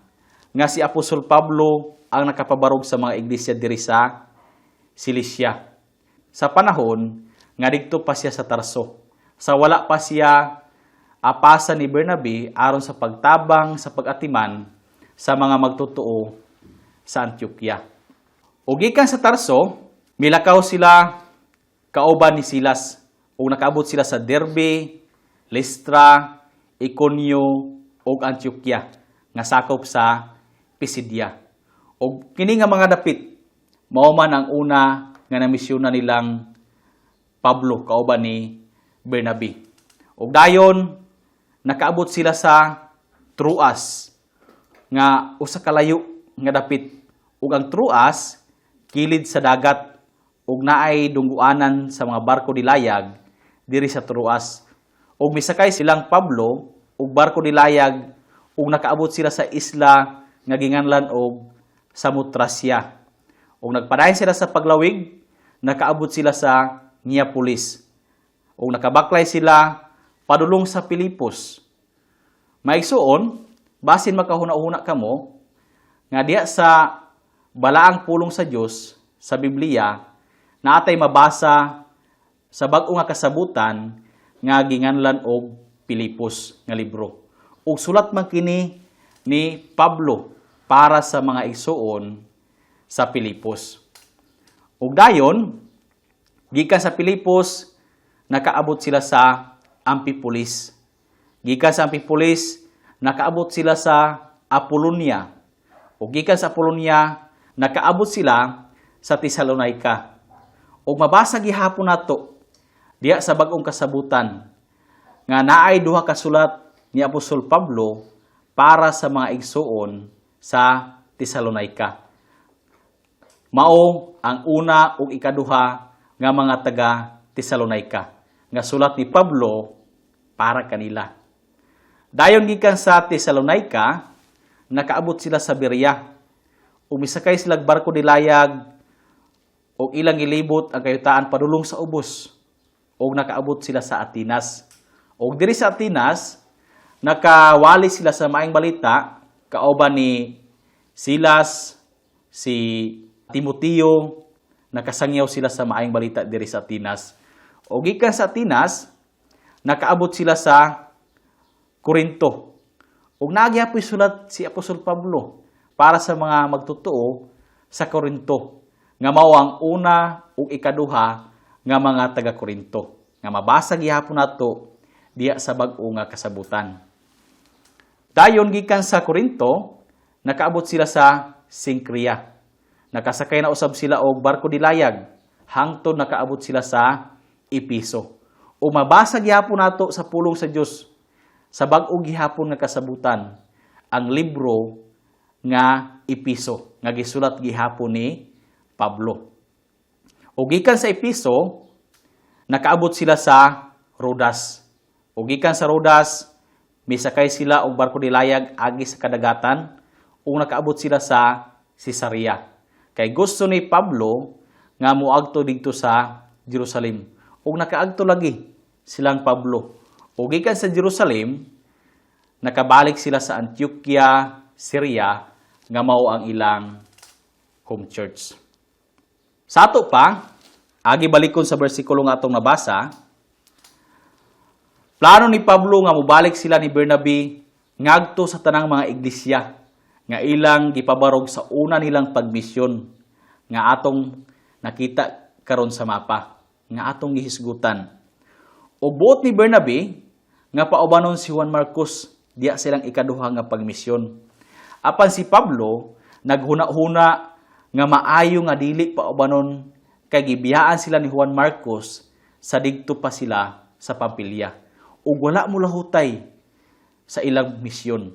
nga si Apostol Pablo ang nakapabarog sa mga iglesia diri sa Cilicia. Sa panahon nga didto pa siya sa Tarso. Sa wala pa siya apasan ni Bernabe aron sa pagtabang sa pag-atiman sa mga magtotoo sa Antioquia. O gikan sa Tarso, milakaw sila kauban ni Silas ug nakaabot sila sa Derbe, Listra, Iconio ug Antioquia nga sakop sa Pisidia. Og kini nga mga dapit mao man ang una nga namisyonan nilang Pablo kauban ni Bernabe. Ug dayon nakaabot sila sa Troas nga usa ka layo nga dapit, ug ang Troas kilid sa dagat ug naay dungguanan sa mga barko dilayag diri sa Troas. Ug misakay silang Pablo ug barko nilayag ug nakaabot sila sa isla nga ginganlan og Samotracia. Ug nagpadayon sila sa paglawig, nakaabot sila sa Neapolis. Ug nakabaklay sila padulong sa Pilipos. Maigsuon, basin makahuna-huna kamo nga diya sa balaang pulong sa Dios sa Biblia naatay mabasa sa bag-o nga kasabutan nga ginganlan og Pilipos nga libro. Ug sulat man kini ni Pablo para sa mga igsuon sa Pilipos. Ug dayon, gikan sa Pilipos, nakaabot sila sa Amphipolis. Gikan sa Amphipolis, nakaabot sila sa Apollonia. Ug gikan sa Apollonia, nakaabot sila sa Tesalonica. Ug mabasa gihapon nato diya sa bag-ong kasabutan nga naay duha ka sulat ni Apostol Pablo para sa mga igsuon sa Tesalonica. Mao ang una ug ikaduha nga mga taga Tesalonica nga sulat ni Pablo para kanila. Dayon, gikan sa Tesalonica, nakaabot sila sa Berea. Ug misakay sila barko nilayag ug ilang gilibot ang kayutaan padulong sa ubos ug nakaabot sila sa Atenas. Ug diri sa Atenas, nakawali sila sa maayong balita kauban ni Silas, si Timoteo, nakasangyaw sila sa maayong balita diri sa Atenas. O gikan sa Atenas, nakaabot sila sa Korinto. Ug naa gyapoy sulat si Apostol Pablo para sa mga magtotoo sa Korinto nga mao ang una ug ikaduha nga mga taga Korinto nga mabasa gihapon nato diya sa bag-o nga kasabutan. Dayon, gikan sa Korinto, nakaabot sila sa Sinkria. Nakasakay na usab sila og barko dilayag hangtod nakaabot sila sa Epeso. O mabasa gihapon nato sa pulong sa Dios sa bag-o gihapon nga kasabutan ang libro nga Epeso nga gisulat gihapon ni Pablo. O gikan sa Epeso, nakaabot sila sa Rodas. O gikan sa Rodas, misakay sila og barko dilayag agi sa kadagatan ug nakaabot sila sa Cesarea. Kay gusto ni Pablo nga moadto didto sa Jerusalem. Ug nakaadto lagi silang Pablo. O gikan sa Jerusalem, nakabalik sila sa Antioquia, Syria, nga mao ang ilang home church. Sa ato pa, agi balikon sa bersikulo nga atong nabasa, plano ni Pablo nga mobalik sila ni Bernabe ngadto sa tanang mga iglesia nga ilang gipabarog sa una nilang pagmisyon nga atong nakita karon sa mapa nga atong gihisgutan. Ug buot ni Bernabe nga paubanon si Juan Marcos diya silang ikaduha nga pagmisyon. Apan si Pablo naghuna-huna nga maayo nga dili paubanon kay gibiyaan sila ni Juan Marcos sa didto pa sila sa Pampilya. Ug wala molahutay sa ilang misyon.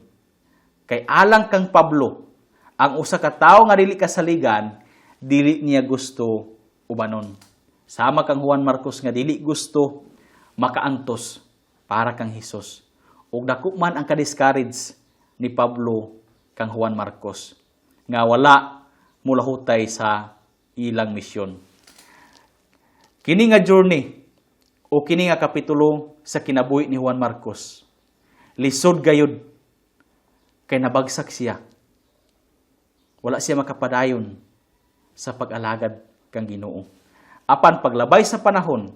Kay alang kang Pablo, ang usa ka tawo nga dili kasaligan, dili niya gusto ubanon. Sama kang Juan Marcos nga dili gusto makaantos para kang Hesus. Ug dako man ang kadiscourage ni Pablo kang Juan Marcos nga wala molahutay sa ilang misyon. Kini nga journey o kini nga kapitulo sa kinabuhi ni Juan Marcos, lisod gayud kay nabagsak siya. Wala siya makapadayon sa pag-alagad kang Ginoo. Apan paglabay sa panahon,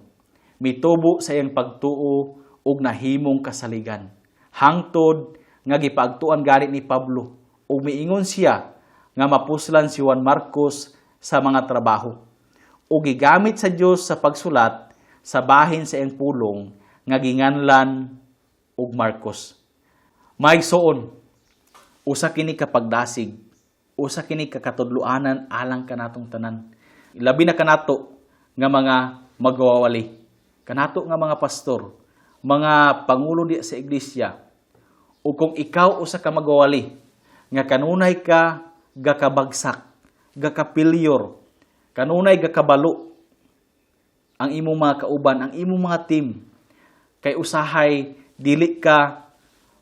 mitubo sa iyang pagtuo ug nahimong kasaligan. Hangtod nga gipaagtuan gani ni Pablo ug miingon siya nga mapuslan si Juan Marcos sa mga trabaho ug gigamit sa Dios sa pagsulat sa bahin sa iyang pulong nga ginganlan og Marcos. Maigsoon, usa kini ka pagdasig, usa kini ka katudloanan alang kanatong tanan. Labi na kanato nga mga magwawali, kanato nga mga pastor, mga pangulo di sa iglesia, o kung ikaw usa ka magwawali nga kanunay ka gakabagsak, gakapilyor, kanunay gakabalo ang imong mga kauban, ang imong mga team, Kay usahay dili ka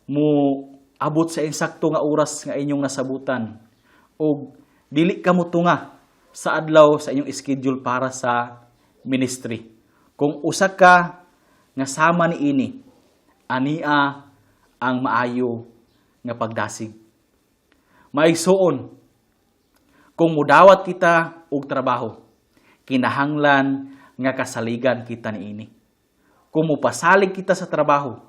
mo abot sa insakto nga oras nga inyong nasabutan o dili ka motunga sa adlaw sa inyong schedule para sa ministry. Kung usa ka nga sama niini, ania ang maayo nga pagdasig. Maigsuon, kung mudawat kita og trabaho, kinahanglan nga kasaligan kita niini. Kung mupasalig kita sa trabaho,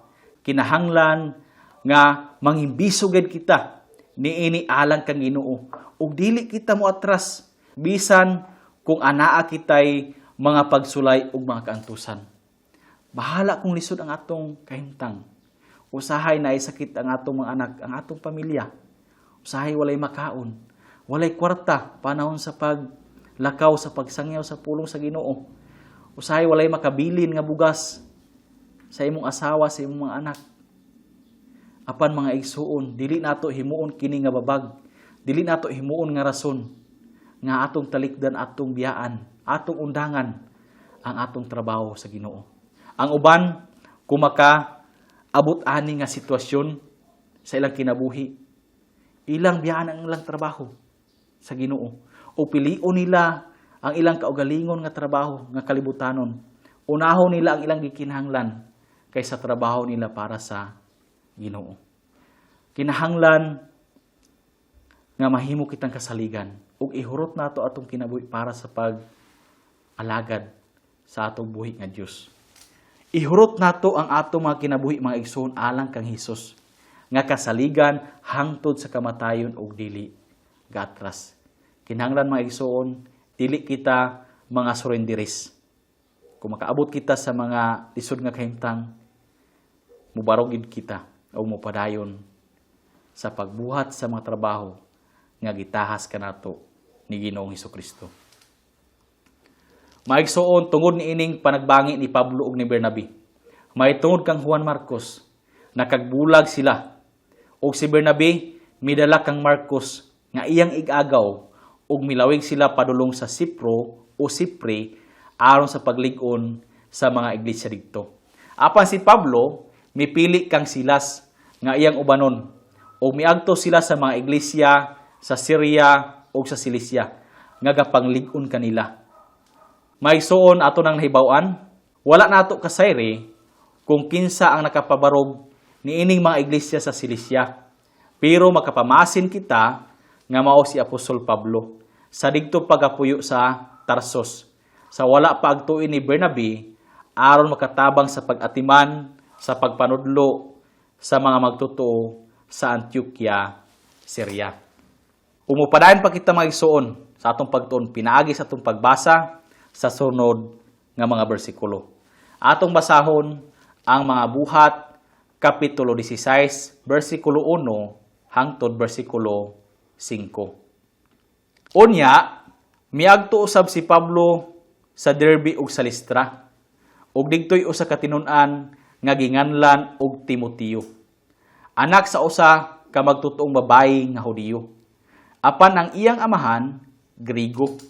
kinahanglan nga mangimbisog gid kita niini alang kang Ginoo ug dili kita moatras bisan kung anaa kitay mga pagsulay ug mga kaantusan. Bahala kung lisod ang atong kahimtang. Usahay naay sakit ang atong mga anak, ang atong pamilya. Usahay walay makaon, walay kwarta panahon sa paglakaw, sa pagsangyaw sa pulong sa Ginoo. Usahay walay makabilin nga bugas sa imong asawa, sa imong mga anak. Apan, mga igsuon, dili nato himuon kini nga babag, dili nato himuon nga rason nga atong talikdan, atong biyaan, atong undangan ang atong trabaho sa Ginoo. Ang uban, kung maka abot ani nga sitwasyon sa ilang kinabuhi, ilang biyaan ang ilang trabaho sa Ginoo. O pilion nila ang ilang kaugalingon nga trabaho nga kalibutanon. Unahon nila ang ilang gikinahanglan kaysa trabaho nila para sa Ginoo. Kinahanglan nga mahimo kitang kasaligan ug ihurot nato atong kinabuhi para sa pag-alagad sa atong buhi nga Dios. Ihurot nato ang atong mga kinabuhi, mga igsoon, alang kang Hesus nga kasaligan hangtod sa kamatayon ug dili gaatras. Kinahanglan, mga igsoon, dili kita mga surrenderis. Kung makaabot kita sa mga lisod nga kahimtang, mubarog gid kita o mupadayon sa pagbuhat sa mga trabaho nga gitahas kanato ni Ginoong Hesukristo. Maigsuon, tungod ni ining panagbangi ni Pablo ug ni Bernabe, may tungod kang Juan Marcos, nakagbulag sila. Og si Bernabe midala kang Marcos nga iyang igagaw ug milawig sila padulong sa Cipro o Sipre aron sa paglig-on sa mga iglesia didto. Apan si Pablo mipili kang Silas nga iyang ubanon ug miadto sila sa mga iglesia sa Syria ug sa Cilicia nga gapanglig-on kanila. Maigsuon, ato nang nahibaw-an, wala nato kasayri kung kinsa ang nakapabarog niining mga iglesia sa Cilicia. Pero makapamasin kita nga mao si Apostol Pablo sa didto pagapuyo sa Tarsos, sa wala pa agtuin ni Bernabe, aron makatabang sa pag-atiman sa pagpanudlo sa mga magtotoo sa Antioquia, Syria. Umupadayon pa kita, mga igsuon, sa atong pagtuon pinaagi sa atong pagbasa sa sunod nga mga bersikulo. Atong basahon ang mga Buhat kapitulo 16 bersikulo 1 hangtod bersikulo 5. Unya, miagto usab si Pablo sa Derbe ug sa Listra. Ug didto'y usa ka tinun-an nga ginganlan og Timoteo, anak sa usa ka magtutuong babayi nga Hudiyo. Apan ang iyang amahan, Grigo.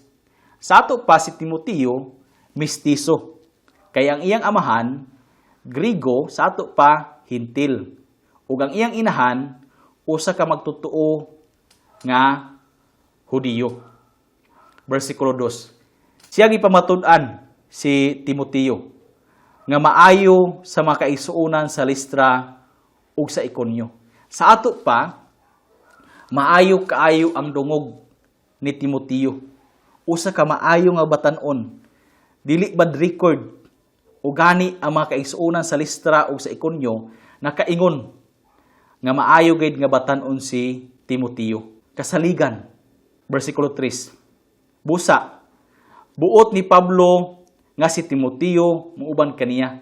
Sa ato pa si Timoteo, mistiso. Kay ang iyang amahan, Grigo, sa ato pa Hentil. Ug ang iyang inahan, usa ka magtotoo nga Hudiyo. Versikulo 2. Siya gipamatud-an si Timoteo nga maayo sa mga kaigsuonan sa Listra ug sa Iconio. Sa ato pa, maayo kaayo ang dungog ni Timoteo. Usa ka maayo nga batan-on. Dili bad record o gani ang mga kaigsuonan sa Listra ug sa Iconio nakaingon nga maayo gid nga batan-on si Timoteo. Kasaligan. Versikulo 3. Busa, buot ni Pablo nga si Timoteo muuban kaniya.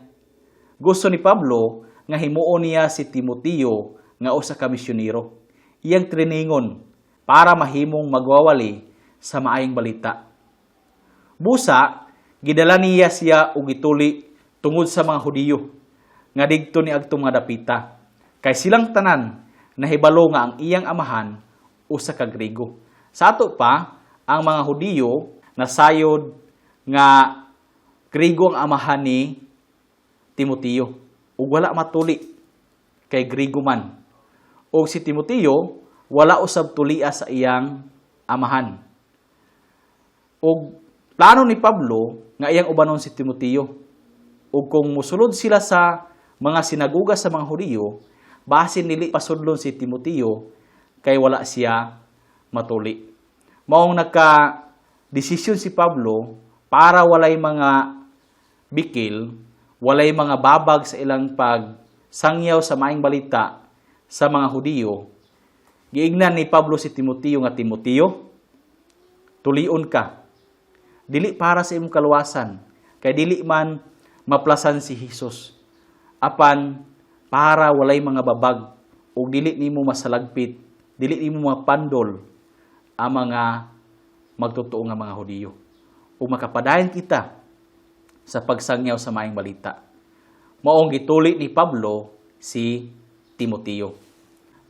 Gusto ni Pablo nga himuon niya si Timoteo nga usa ka misyonero. Iyang treningon para mahimong magwawali sa maayong balita. Busa, gidala niya siya og gituli tungod sa mga Hudiyo nga didto ni agtong mga dapita. Kay silang tanan nahibalo nga ang iyang amahan usa ka Grigo. Sa ato pa, ang mga Hudiyo nasayod nga Grigo ang amahan ni Timoteo. Ug wala matuli kay Grigo man. Ug si Timoteo wala usab tulia sa iyang amahan. Ug plano ni Pablo nga iyang ubanon si Timoteo. Ug kung musulod sila sa mga sinaguga sa mga Hudiyo, basin dili pasudlon si Timoteo kay wala siya matuli. Maong naka desisyon si Pablo para walay mga bikil, walay mga babag sa ilang pagsangyaw sa maayong balita sa mga Hudiyo. Giingnan ni Pablo si Timoteo nga, "Timoteo, tulion ka. Dili para sa imong kaluwasan, kay dili man maplasan si Hesus. Apan para walay mga babag ug dili nimo masalagpit, dili nimo mapandol ang mga magtotoo nga mga Hudiyo. Ug makapadayon kita sa pagsangyaw sa maayong balita." Maong gituli ni Pablo si Timoteo.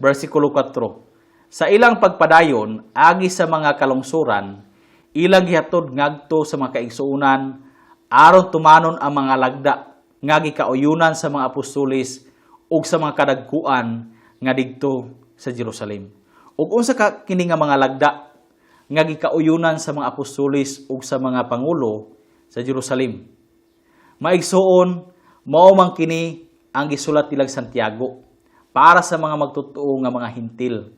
Versikulo 4. Sa ilang pagpadayon, agi sa mga kalungsuran, ilang gihatod ngadto sa mga kaigsuonan aron tumanon ang mga lagda nga gikauyunan sa mga apostoles ug sa mga kadagkuan nga didto sa Jerusalem. Ug unsa ka kini nga mga lagda nga gikauyunan sa mga apostoles ug sa mga pangulo sa Jerusalem? Maigsuon, mao man kini ang gisulat nilang Santiago para sa mga magtotoo nga mga Hentil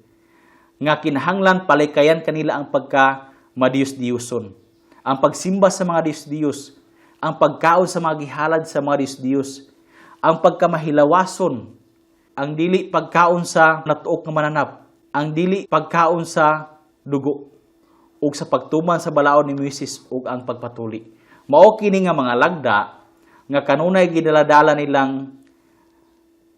nga kinahanglan palikayan kanila ang pagka madiyos-diyoson, ang pagsimba sa mga diyos-diyos, ang pagkaon sa mga gihalad sa mga diyos-diyos, ang pagkamahilawason, ang dili pagkaon sa natuok nga mananap, ang dili pagkaon sa dugo, ug sa pagtuman sa balaod ni Moises ug ang pagpatuli. Mao kini nga mga lagda nga kanunay gidaladala nilang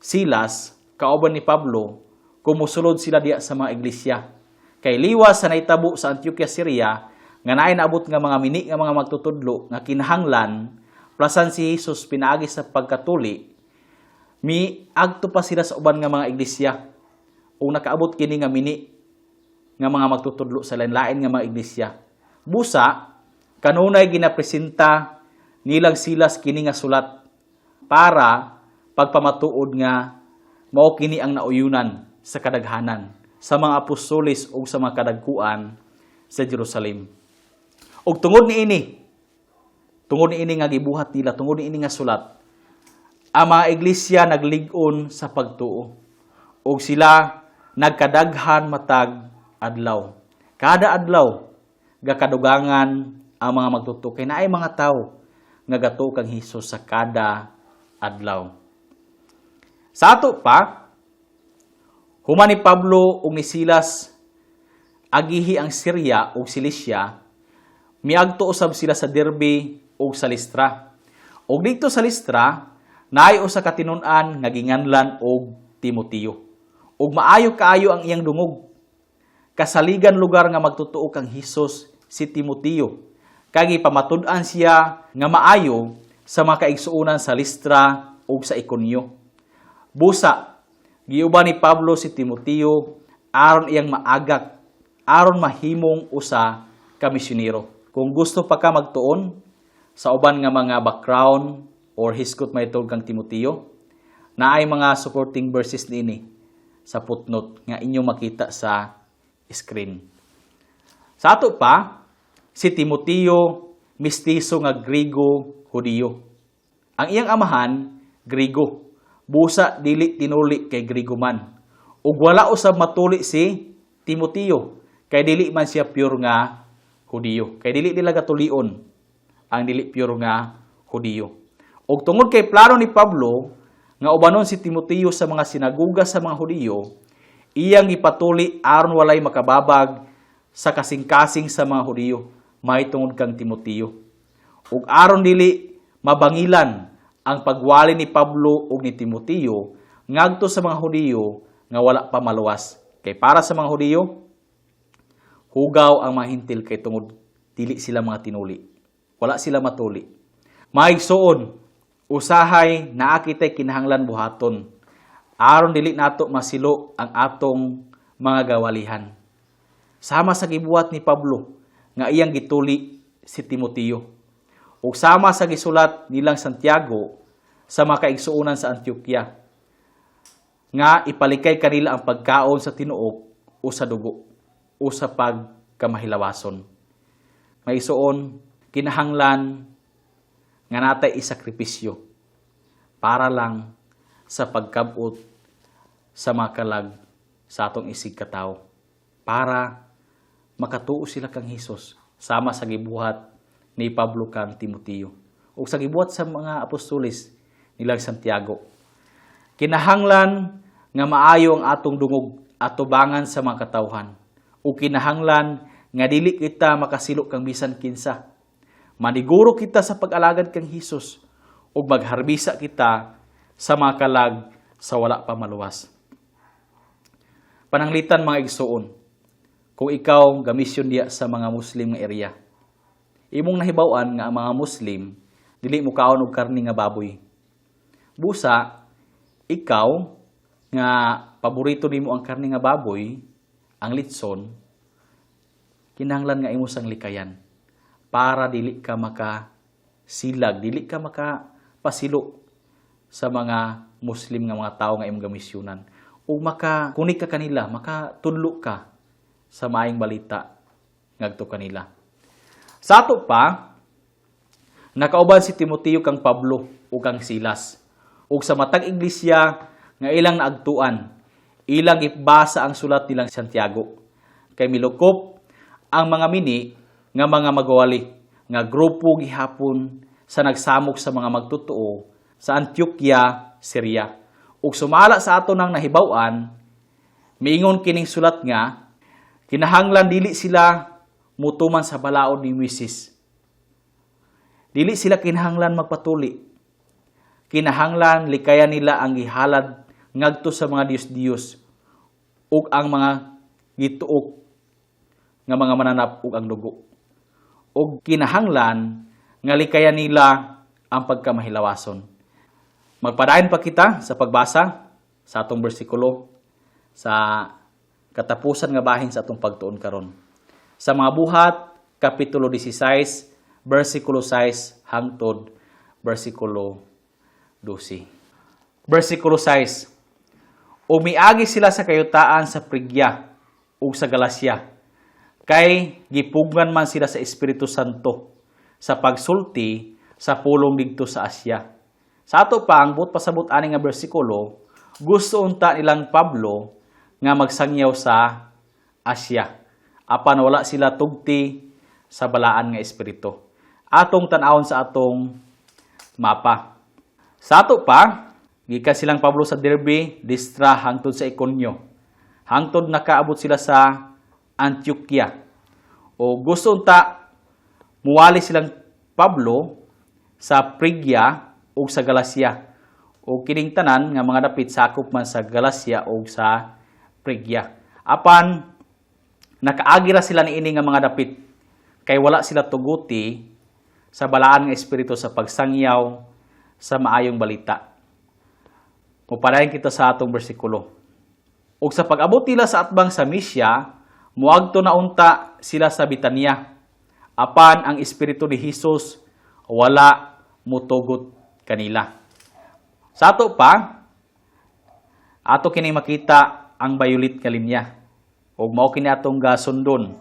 Silas kauban ni Pablo kung musulod sila diya sa mga iglesia. Kay liwas sa nahitabo sa Antioquia, Syria, nga naay naabot nga mga mini nga mga magtutudlo nga kinahanglan plasan si Jesus pinaagi sa pagkatuli, mi agto pa sila sa uban nga mga iglesia. Ug nakaabot kini nga mini nga mga magtutudlo sa lain-lain nga mga iglesia. Busa, kanunay ginapresenta nilang Silas kini nga sulat para pagpamatuod nga mao kini ang nauyunan sa kadaghanan sa mga apostoles ug sa mga kadagkuan sa Jerusalem. Ug tungod niini nga gibuhat nila, tungod niini nga sulat, ang mga iglesia naglig-on sa pagtuo. Ug sila nagkadaghan matag adlaw. Kada adlaw gakadugangan ang mga magtotoo kay naay mga tawo nga gatuo kang Hesus sa kada adlaw. Sa ato pa, human ni Pablo ug ni Silas agihi ang Syria ug Cilicia, miagto usab sila sa Derbe ug sa Listra. Ug didto sa Listra, naay usa ka tinun-an nga ginganlan og Timoteo. Ug maayo kaayo ang iyang dungog. Kasaligan lugar nga magtotoo kang Hesus si Timoteo. Kay gipamatud-an siya nga maayo sa mga kaigsuonan sa Listra ug sa Iconio. Busa, giuban ni Pablo si Timoteo aron iyang maagak, aron mahimong usa ka misyonero. Kung gusto pa ka magtuon sa uban nga mga background or hisgot mahitungod kang Timoteo, naay mga supporting verses niini sa footnote nga inyong makita sa screen. Sa ato pa, si Timoteo mistiso nga Grigo Hudiyo. Ang iyang amahan Grigo. Busa dili tinuli kay Grigo man. Ug wala usab matuli si Timoteo kay dili man siya pure nga Hudiyo. Kay dili nila gatulion ang dili pure nga Hudiyo. Ug tungod kay plano ni Pablo nga ubanon si Timoteo sa mga sinaguga sa mga Hudiyo, iyang ipatuli aron walay makababag sa kasing-kasing sa mga Hudiyo mahitungod kang Timoteo. Ug aron dili mabangilan ang pagwali ni Pablo ug ni Timoteo ngadto sa mga Hudiyo nga wala pa maluwas. Kay para sa mga Hudiyo, hugaw ang mga Hentil kay tungod dili sila mga tinuli. Wala sila matuli. Maigsuon, usahay naa kitay kinahanglan buhaton aron dili nato masilo ang atong mga gawalihan. Sama sa gibuhat ni Pablo nga iyang gituli si Timoteo. Ug sama sa gisulat nilang Santiago sa mga kaigsuonan sa Antioquia nga ipalikay kanila ang pagkaon sa tinuok o sa dugo o sa pagkamahilawason. Mga igsoon, kinahanglan nga natay isakripisyo para lang sa pagkabot sa mga kalag sa atong isig katawo para makatuo sila kang Hesus, sama sa gibuhat ni Pablo kang Timoteo ug sa gibuhat sa mga apostoles nilang Santiago. Kinahanglan nga maayo ang atong dungog atubangan sa mga katawhan ug kinahanglan nga dili kita makasilo kang bisan kinsa. Maniguro kita sa pag-alagad kang Hesus ug magharbisa kita sa mga kalag sa wala pa maluwas. Pananglitan, mga igsuon, kung ikaw gamisyon diya sa mga Muslim nga area, imong nahibaw-an nga ang mga Muslim dili mo kaon og karne nga baboy. Busa ikaw nga paborito nimo ang karne nga baboy, ang litson, kinahanglan nga imo sang likayan para dili ka maka silag, dili ka maka pasilo sa mga Muslim nga mga tawo nga imong gamisyonan ug makakunik ka kanila, makatudlo ka sa maayong balita ngadto kanila. Sa ato pa, nakauban si Timoteo kang Pablo ug kang Silas. Ug sa matag iglesia nga ilang naagtuan, ilang gibasa ang sulat nilang Santiago. Kay milukop ang mga mini nga mga magwali nga grupo gihapon sa nagsamok sa mga magtotoo sa Antioquia, Syria. Ug sumala sa ato nang nahibaw-an, miingon kining sulat nga kinahanglan dili sila mutuman sa balaod ni Moises. Dili sila kinahanglan magpatuli. Kinahanglan likayan nila ang gihalad ngadto sa mga diyos-diyos ug ang mga gituok nga mga mananap ug ang dugo. Ug kinahanglan nga likayan nila ang pagkamahilawason. Magpadayon pa kita sa pagbasa sa atong bersikulo sa katapusan nga bahin sa atong pagtuon karon. Sa Mga Buhat, Kapitulo 16, versikulo 6 hangtod versikulo 12. Versikulo 6. Umiagi sila sa kayutaan sa Prigya ug sa Galacia, kay gipugngan man sila sa Espiritu Santo sa pagsulti sa pulong didto sa Asia. Sa ato pa, ang buot pasabot ani nga bersikulo, gusto unta nilang Pablo nga magsangyaw sa Asia. Apan wala sila tugti sa balaan nga espiritu. Atong tan-awon sa atong mapa. Sa ato pa, gikan silang Pablo sa Derbe, Listra hangtod sa Iconio. Hangtod nakaabot sila sa Antioquia. O gusto unta muwali silang Pablo sa Prigya ug sa Galacia. O kining tanan nga mga dapit sakop man sa Galacia ug sa Prigya. Apan nakaagi ra sila niini nga mga dapit kay wala sila tuguti sa balaan nga espiritu sa pagsangyaw sa maayong balita. Mupadayon kita sa atong bersikulo. Ug sa pag-abot nila sa atbang sa Misya, muagto na unta sila sa Bitania. Apan ang espiritu ni Hesus wala mutugot kanila. Sa ato pa, ato kini makita ang violet nga linya. Ug mao kini atong gasundon.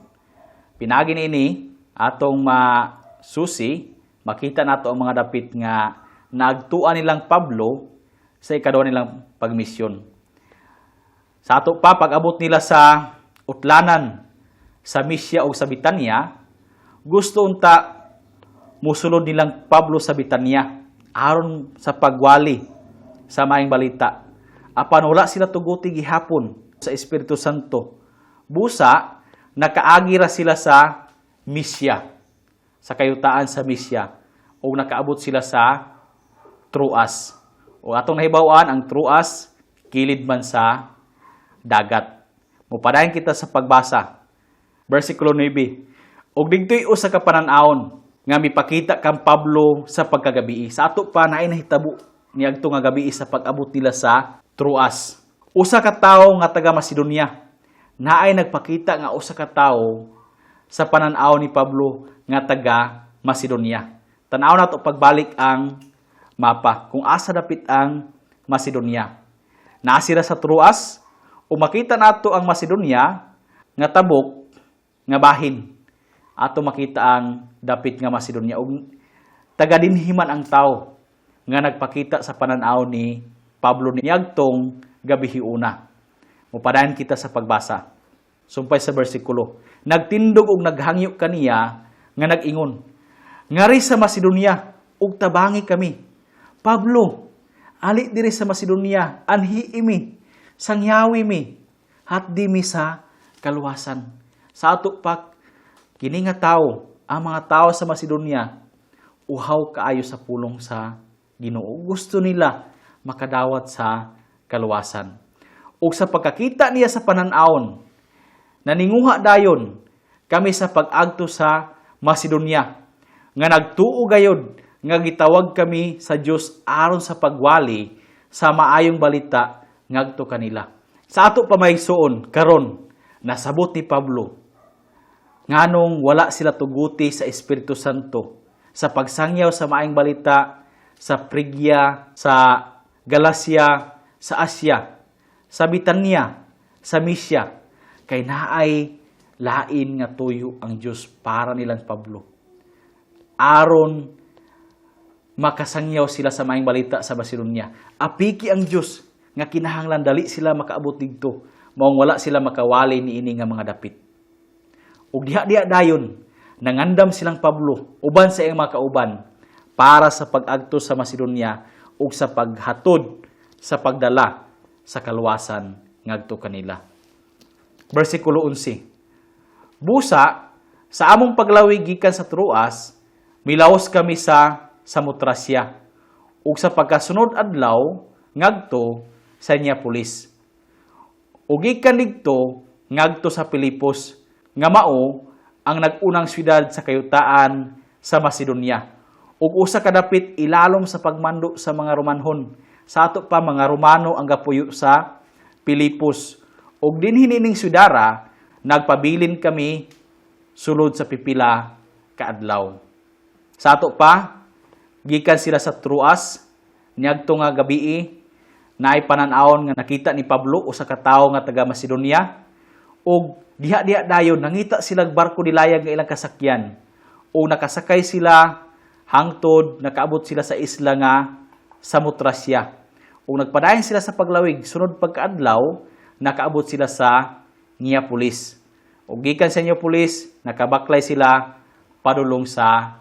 Pinaagi niini atong masusi, makita nato ang mga dapit nga naagtuan nilang Pablo sa ikaduha nilang pagmisyon. Sa ato pa, pag-abot nila sa utlanan sa Misya o sa Bitanya, gusto unta musulod nilang Pablo sa Bitanya aron sa pagwali sa maayong balita. Apan wala sila tuguti gihapon sa Espiritu Santo. Busa, nakaagi ra sila sa Misya, sa kayutaan sa Misya, o nakaabot sila sa Troas. O atong nahibaw-an, ang Troas, kilid man sa dagat. Mupadayon kita sa pagbasa. Versikulo 9. Og didto'y usa ka panan-awon nga mipakita kang Pablo sa pagkagabii. Sa ato pa, naay nahitabo niadto nga gabii sa pag-abot nila sa Troas. Usa ka tawo nga taga Macedonia. Naay nagpakita nga usa ka tawo sa panan-aw ni Pablo nga taga Macedonia. Tan-aw nato pagbalik ang mapa kung asa dapit ang Macedonia. Naa sila sa Troas ug makita nato ang Macedonia nga tabok nga bahin. Ato makita ang dapit nga Macedonia ug taga dinhi man ang tawo nga nagpakita sa panan-aw ni Pablo niadtong gabihiuna. Mupadayon kita sa pagbasa. Sumpay sa bersikulo. Nagtindog og naghangyo kaniya nga nag-ingon, "Ngari sa Macedonia ug tabangi kami. Pablo, ali diri sa Macedonia, anhii mi, sangyawi mi, hatdi mi sa kaluwasan." Sa ato pa, kini nga tawo, ang mga tao sa Macedonia, uhaw kaayo sa pulong sa Ginoo. Gusto nila makadawat sa kaluwasan. Ug sa pagkakita niya sa panan-awon, naninguha dayon kami sa pag-agto sa Macedonia, nga nagtuo gayod nga gitawag kami sa Dios aron sa pagwali sa maayong balita ngadto kanila. Sa ato pa, mga igsoon, karon nasabot ni Pablo nganong wala sila tuguti sa Espiritu Santo sa pagsangyaw sa maayong balita sa Frigia, sa Galacia, sa Asia, sa Bitania, sa Mysia, kay naay lain nga tuyo ang Dios para nilang Pablo. Aron makasangyaw sila sa maayong balita sa Macedonia. Apiki ang Dios nga kinahanglan dali sila makaabot didto, maong wala sila makawali niini nga mga dapit. Ug diha-diha dayon, nangandam silang Pablo uban sa iyang mga kauban para sa pag-agto sa Macedonia ug sa paghatod sa pagdala sa kaluwasan ngadto kanila. Versikulo 11. Busa, sa among paglawig gikan sa Troas, milaos kami sa Samotracia ug sa pagkasunod adlaw ngadto sa Neapolis. Ug gikan didto ngadto sa Filipos nga mao ang nag-unang syudad sa kayutaan sa Macedonia ug usa ka dapit ilalom sa pagmando sa mga Romanhon. Sa ato pa, mga Romano ang gapuyo sa Filipos. Ug dinhi niining syudara nagpabilin kami sulod sa pipila ka adlaw. Sa ato pa, gikan sila sa Troas niadto nga gabii, naay panan-awon nga nakita ni Pablo usa ka tawo nga taga Macedonia ug diha-diha dayon nangita sila barko nilayag nga ilang kasakyan ug nakasakay sila hangtod nakaabot sila sa isla nga Samotracia. Ug nagpadayon sila sa paglawig, sunod pagkaadlaw nakaabot sila sa Neapolis. Ug gikan sa Neapolis nakabaklay sila padulong sa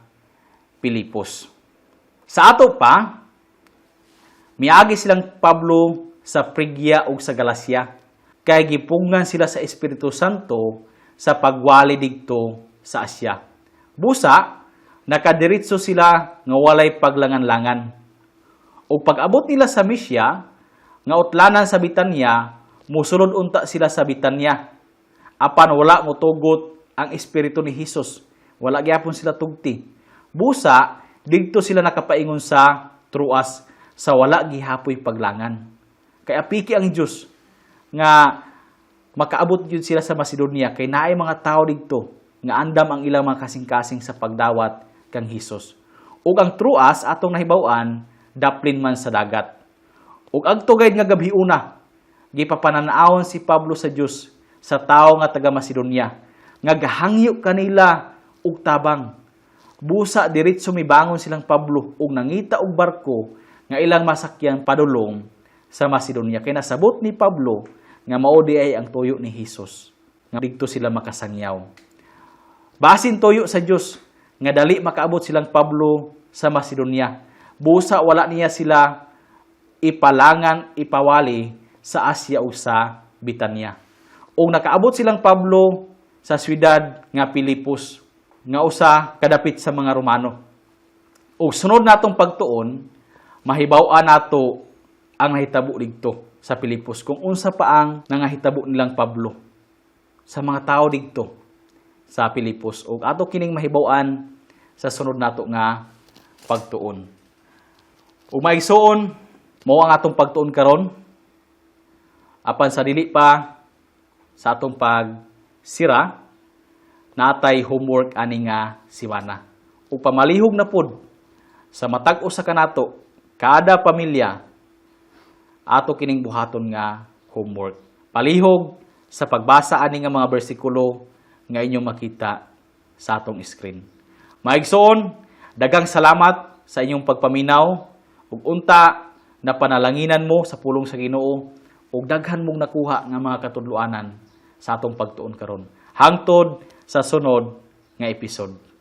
Filipos. Sa ato pa, miagi silang Pablo sa Frigia ug sa Galacia kay gipungan sila sa Espiritu Santo sa pagwali didto sa Asia. Busa, nakadiretso sila nga walay paglangan-langan. Ug pag-abot nila sa Mysia, nga utlanan sa Bitanya, musulod unta sila sa Bitanya. Apan wala motugot ang Espiritu ni Hesus. Wala gyapon sila tugti. Busa, didto sila nakapaingon sa Troas sa wala gihapoy paglangan. Kay apiki ang Dios nga makaabot gyud sila sa Macedonia kay naay mga tawo didto nga andam ang ilang mga kasing-kasing sa pagdawat kang Hesus. Ug ang Troas, atong nahibaw-an, daplin man sa dagat. Ug adto gayud nga gabhiuna, gipapananawon si Pablo sa Dios sa tawo nga taga Macedonia nga gahangyo kanila og tabang. Busa diretso mibangon silang Pablo ug nangita og barko nga ilang masakyan padulong sa Macedonia kay nasabot ni Pablo nga mao diay ang tuyo ni Hesus nga didto sila makasangyaw. Basin tuyo sa Dios nga dali makaabot silang Pablo sa Macedonia. Busa wala niya sila ipalangan ipawali sa Asia o sa Bitanya. Ug nakaabot silang Pablo sa syudad nga Filipos nga usa kadapit sa mga Romano. Ug sunod natong pagtuon, mahibaw-an nato ang nahitabo didto sa Filipos kung unsa pa ang nangahitabo nilang Pablo sa mga tao didto sa Filipos, ug ato kining mahibaw-an sa sunod nato nga pagtuon. Ug mga igsoon, mao ang atong pagtuon karon. Apan sa dili pa sa atong pagsira, natay homework ani nga simana. Ug pamalihog na pod sa matag usa kanato. Kada pamilya, ato kining buhaton nga homework. Palihog sa pagbasa ani nga mga bersikulo nga inyong makita sa atong screen. Mga igsoon, daghang salamat sa inyong pagpaminaw ug unta na panalanginan mo sa pulong sa Ginoo ug daghan mong nakuha nga mga katudloanan sa atong pagtuon karon. Hangtod sa sunod nga episode.